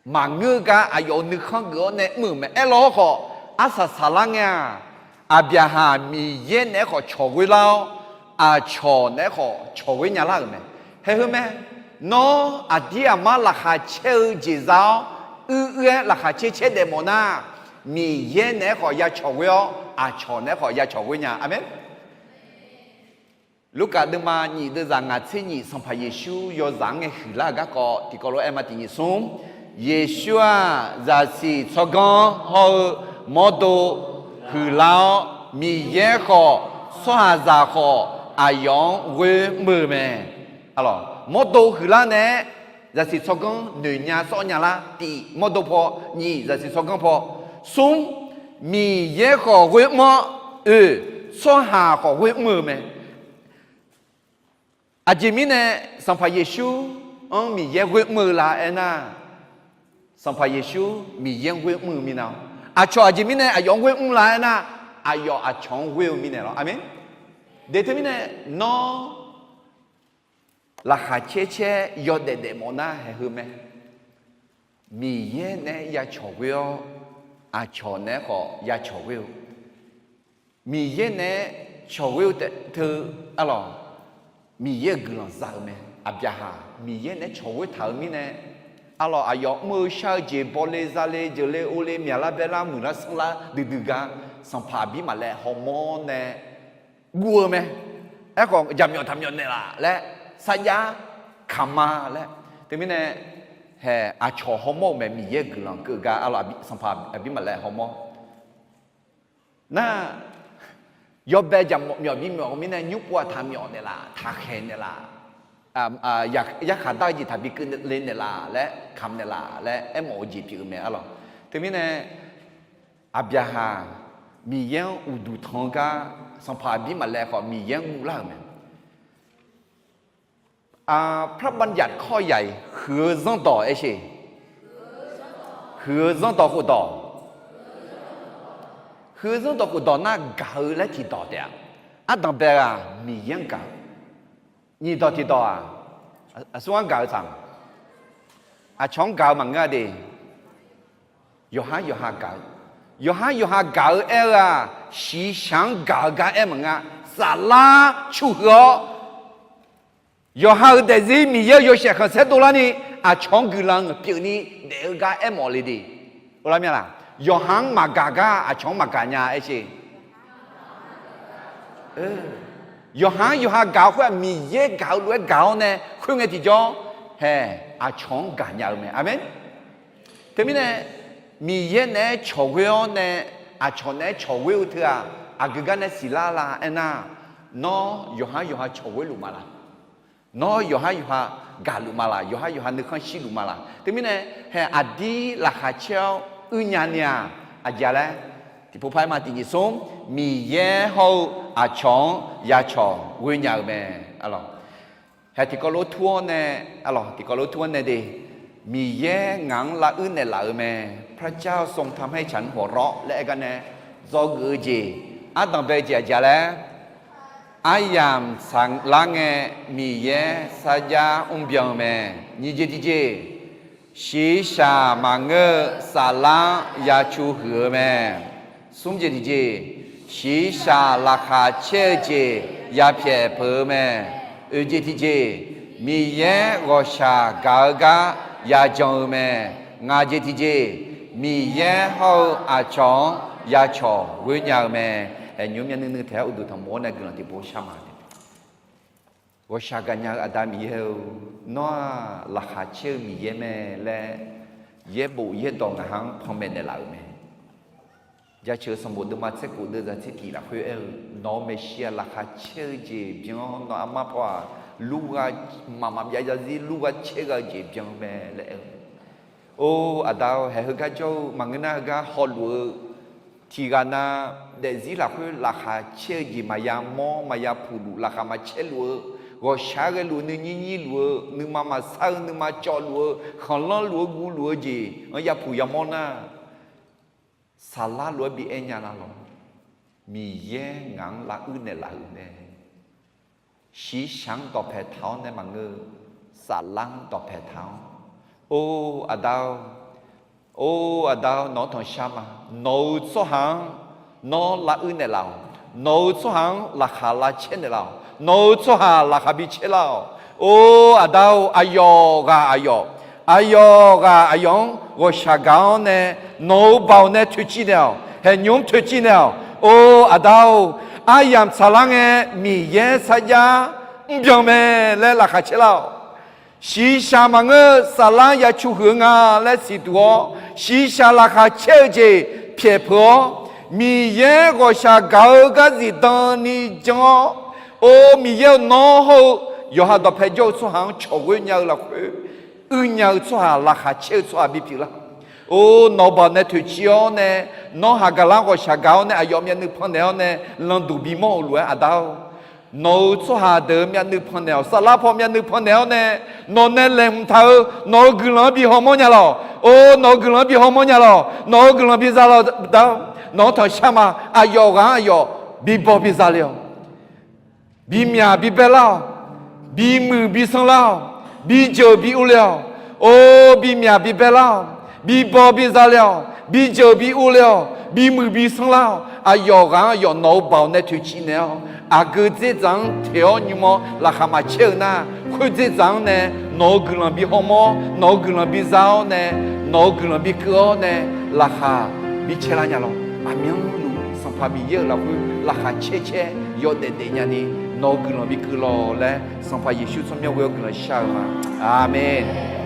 maqngeur gar aqyawf-euq nuikhanr geuf-awr nae mr-euq mae. Aerlaw-awr khawf, arsaq saqlar ngae-aq, Aqbyaqhaq Miqyaer naeq-aer khawf cawqghoer lar-awr, aqcawq naeq-aer khawf cawqghoer nya lar-euq mae. Haeq heu mae, nawr aqdir aqmar laqkhaq caer-eu jeq za-awr, uir uir-aer laqkhaq caer caer daef mawf nar, Miqyaer naeq-aer khawf ya cawqghoer-awr, aqcawq naeq-aer khawf ya cawqghoer nya. Aqmeq. Lurkaf deuvma nyif deuvzaq ngaq tser nyif Sanqpaq Yeqsur yawzaq-anr ngae huiqlar-euq garkawv tiqkawv lof-aer aer ma tiq nyif smr. Yeqsur-aq, zaqsiq tsawrganr hawr-eu mawrdo huiqlar-awr, Miqyaer khawf, tsawrhaqzaq khawf, aqyawf-anr ghoer mr-eu mae. Mawrdo huiqlar nae-aer, zaqsiq tsawrganr noeq nya sawr nya lar, tiq mawrdo paw, nyif zaqsiq tsawrganr paw, smr Miqyaer khawf ghoer mr-awr, oe tsawrhaq khawf ghoer mr-eu mae. Aqjeq mirnae Sanqpaq Yeqsur-anr Miqyaer ghoer mr-eu la aernar, Sanqpaq Yeqsur Miqyaer-anr ghoer mr-eu minav-awr, aqcawq aqjeq mirnae aqyawf-anr ghoer mr la aernar, aqyawf aqcawq-anr ghoer-eu mirnae lawr. Aqmeq. Deq teumirnae nawr laqkhaq caer caer yawdaef daef mawf nar haeq heu mae. Miqyaer naeq-aer ya cawqghoer-awr, aqcawq naeq-aer khawf ya cawqghoer-eu. Miqyaer naeq-aer cawqghoer-eu taef teu, arlawq, Miqyaer-euq guiqlanq za-euq mae. Aqbyaqhaq Miqyaer naeq-aer cawqghoer taq-euq mirnae, arlawq, aqyawf mr-eu shar-eu jeq bawle zale jeuqle ovle myaqlar baerlar muiqlar sanrlar duidui gar, Sanqpaq Aqbirmaqlaev hawmawr nae guv-eu mae. Aerkhawf jaqmyawf taqmyawf naeqlaf laer, sarjax kamq-a laer, teumirnae haeq aqcawq hawmawr-euq mae. Miqyaer guiqlanq keuv gar, arlawq, Sanqpaq Aqbirmaqlaev hawmawr nar, yawbae jaqmyawf bimyawf-eu mirnae nymrpov-aq taqmyawf naeqlaf, taqkhaeq naeqlaf, yarkhaq dar-eu jeq taqbi keuvle naeqlaf laer, kamq naeqlaf laer aermawf-eu jeq pyeuf-eu mae, arlawq. Teumirnae Aqbyaqhaq Miqyaer-anr uqduq tanq-eu gar, Sanqpaq Aqbirmaqlaev khawf Miqyaer-anr guvlar-euq mae. พระบัญญัติข้อใหญ่ huiq-eu zanrdawq aer sheq. Huiq-eu zanrdawq khofdawq. Huiq-eu zanrdawq khofdawq nar gaq-eu laer tiqdawq taef-a. Ardanqbae-aq Miqyaer-anr gaq-eu. Nyiqdawq tiqdawq-aq, aqsur-anr gaq-eu tsaq, aqcawq-anr gaq-eu maqngeur-a de. Yawqhar yawqha gaq-eu, yawqhar yawqha gaq-eu aer-eu-aq, shiqshaq-anr gaq-eu gar aer maqnga. Saflar cuhuiq-awr, yawqha-euq daefzir Miqyaer-euq yawshaef khanqsaer dovlarni, aqcawq-anr guiqlanq pyeufni daef-eu gar aermawf le de. Or lar mya laq? Yawqha-anr maqgaq gar aqcawq-anr maqgaq nya aer sheq. Yawqha-anr yawqha gaq-eu khoer-aq, Miqyaer gaq-eu lof-aer gaq-awr nae khoerngae tiqjawr, haeq aqcawq-anr gaqnya-eu mae. Aqmeq. Teumirnae Miqyaer naeq-aer cawqghoer-awr nae, aqcawq naeq-aer cawqghoer-eu teu-aq, aqgeu gar nae siqlar la aernar, nawr yawqha yawqha cawqghoer luf ma laq? Nawr yawqha yawqha gaqluf ma laq? Yawqha yawqha nuikhanr shirluf ma laq? Teumirnae haeq aqdir laqkhaq caer-awr uirnya ni-aq, aqjeq laer tiqpov par-aer ma tiqjeq smr, Miqyaer hawr-eu aqcawq-anr ya cawqghoer nya-eu mae. Haeq tiqkawv lof tur-awr nae, arlawq, tiqkawv lof tur-awr nae de, Miqyaer ngaq-anr lavuir naeqlaf-eu mae. พระเจ้าทรงทำให้ฉันหัวเราะ laer aer gar nae dzawgeuf-eu jeq, ardanqbae jeq aqjeq laer, aryamq saflar ngae Miqyaer sarjax mrbyan-eu mae. Nyiq jeq tiqjeq, shiqshaq maqngeur-eu saflar-anr ya cu huiq-eu mae. Smr jeq tiqjeq, shiqshaq laqkhaq caer-eu jeq ya pyaeq peuq-eu mae. Oeq jeq tiqjeq, Miqyaer ghawqshaq gaq-eu gar ya jan-eu mae. Ngaq jeq tiqjeq, Miqyaer hawr-eu aqcawq-anr ya cawqghoer nya-eu mae. Haeq nymr myav nuiv nuiv taeq-aer uqduq tanqmof-awr nae guiqlanq tiqpov shar ma. Ghawqshaq gaqnya-eu Aqda Miqyaer-eu, nawr-aq laqkhaq caer-eu Miqyaer mae laer, yaerbof yaerdawq ngaq-anr panmaeq naeqlaf-euq mae. Jaceuq sanqbof deuvma tser kof deuv zaq tser tiq lafkhoer aer-eu, nawq-euq maeqshi-aq laqkhaq caer-eu jeq byan-awr, nawq-euq armar paw-aq lurgha mqmaq maqbyav zarzir lurgha caergha-eu jeq byan mae laer aer-eu. Or, Aqda-or, haeq heugar jawr-eu maqngeur nar heugar hawluf-eu, tiqghaq nav daefzir lafkhoer laqkhaq caer-eu jeq maqya mawr maqya puq luf, laqkhaq maqcaer luf-eu, ghawqshaq-aer ghaeluf-eu, nuinyir nyir luf-eu, nuima maqsar-eu, nuima cawv luf-eu, khanqlanr luf-eu, guv luf-eu jeq-anr ya puq ya mawr nar, saflar lof-aer bi aer nya la lawq. Miqyaer ngaq-anr lavuir naeqlaf-euq mae. Shiqshaq-anr dawqpae taq-awr nae maqngeur, saflar-anr dawqpae taq-awr. Or Aqda-or, or Aqda-or, nawq-anr tanqshar ma. Nawq-euq tsawrhaq-anr Nawr lavuir naeqlaf-awq. Nawq-euq tsawrhaq-anr laqkhaq lavcaer naeqlaf-awq. Nawq-euq tsawrhaq laqkhaq bi caer lar-awq. Or, Aqda-or, aqyawf ghaq aqyawf, aqyawf ghaq aqyawf-anr ghawqshaq gaq-awr nae, nawq-euq baoq nae toeqciv naeq-awq. Haeqnymr toeqciv naeq-awq. Or, Aqda-or, aryamq tsaqlar ngae Miqyaer sarjax mrbyan mae laer laqkhaq caer lar-awq. Shiqshaq maqngeur-eu saflar ya cu huiq-eu nga laer siqduq-awr, shiqshaq laqkhaq caer-eu jeq pyaeq peuq-awr, Miqyaer ghawqshaq gaq-eu gar zifdan ni jan-awr, or, Miqyaer-euq nawr hawr-eu yawqha dawqpae jawr-eu tsawrhaq-anr cawq ghoer nya-eu lafkhoer, uir nya-eu tsawrhaq laqkhaq caer-eu tsawrhaq bipyeuf lar. Or, nawq-euq baoq nae toeqciv-awr nae, nawr haqgaqlar ghawqshaq gaq-awr nae aqyawf myavnuiv pannaeq-awr nae landuq bimawr-euq lof-aer Aqda-or, nawq-euq tsawrhaq deuq-euq myavnuiv pannaeq-awq. Saflar paw myavnuiv pannaeq-awr nae, nawq nae laeqhmq taq-eu nawq-euq guiqlanq-anr bi hawmawr nya lawq. Or, nawq-euq guiqlanq-anr bi hawmawr nya lawq. Nawq-euq guiqlanq bi za lawq Aqda-or. Nawq-anr tanqshar ma. Aqyawf ghaq-anr aqyawf bi baw bi za le-awq. Bimyaq bi bae lar-awq. Bimuiq bi sanr lar-awq. Bijeuq bi urle-awq. Or, bimyaq bi bae lar-awq. Bibaw bi za le-awq. Bijeuq bi urle-awq. Bimuiq bi sanr lar-awq. Aqyawf ghaq-anr aqyawf nawq-euq baoq nae toeqciv naeq-awr, aqgeu dzerdzaq-anr teq-awr nymr-awr laqkhaq maqcaer-eu nar, khoer dzerdzaq-anr nae nawq-euq guiqlanq bi hawmawr, nawq-euq guiqlanq bi za-awr nae, nawq-euq guiqlanq bi keuv-awr nae, laqkhaq bi caer lar nya lawq. Aqmyanluf Sanqpaq Miqyaer-euq lafkhoer laqkhaq caer caer yawdaef daef nyani, nawq-euq guiqlanq bi keuv lawq laer Sanqpaq Yeqsur tsawrmyanr ghoe-awr guiqlanq shar-eu ma. Aqmeq.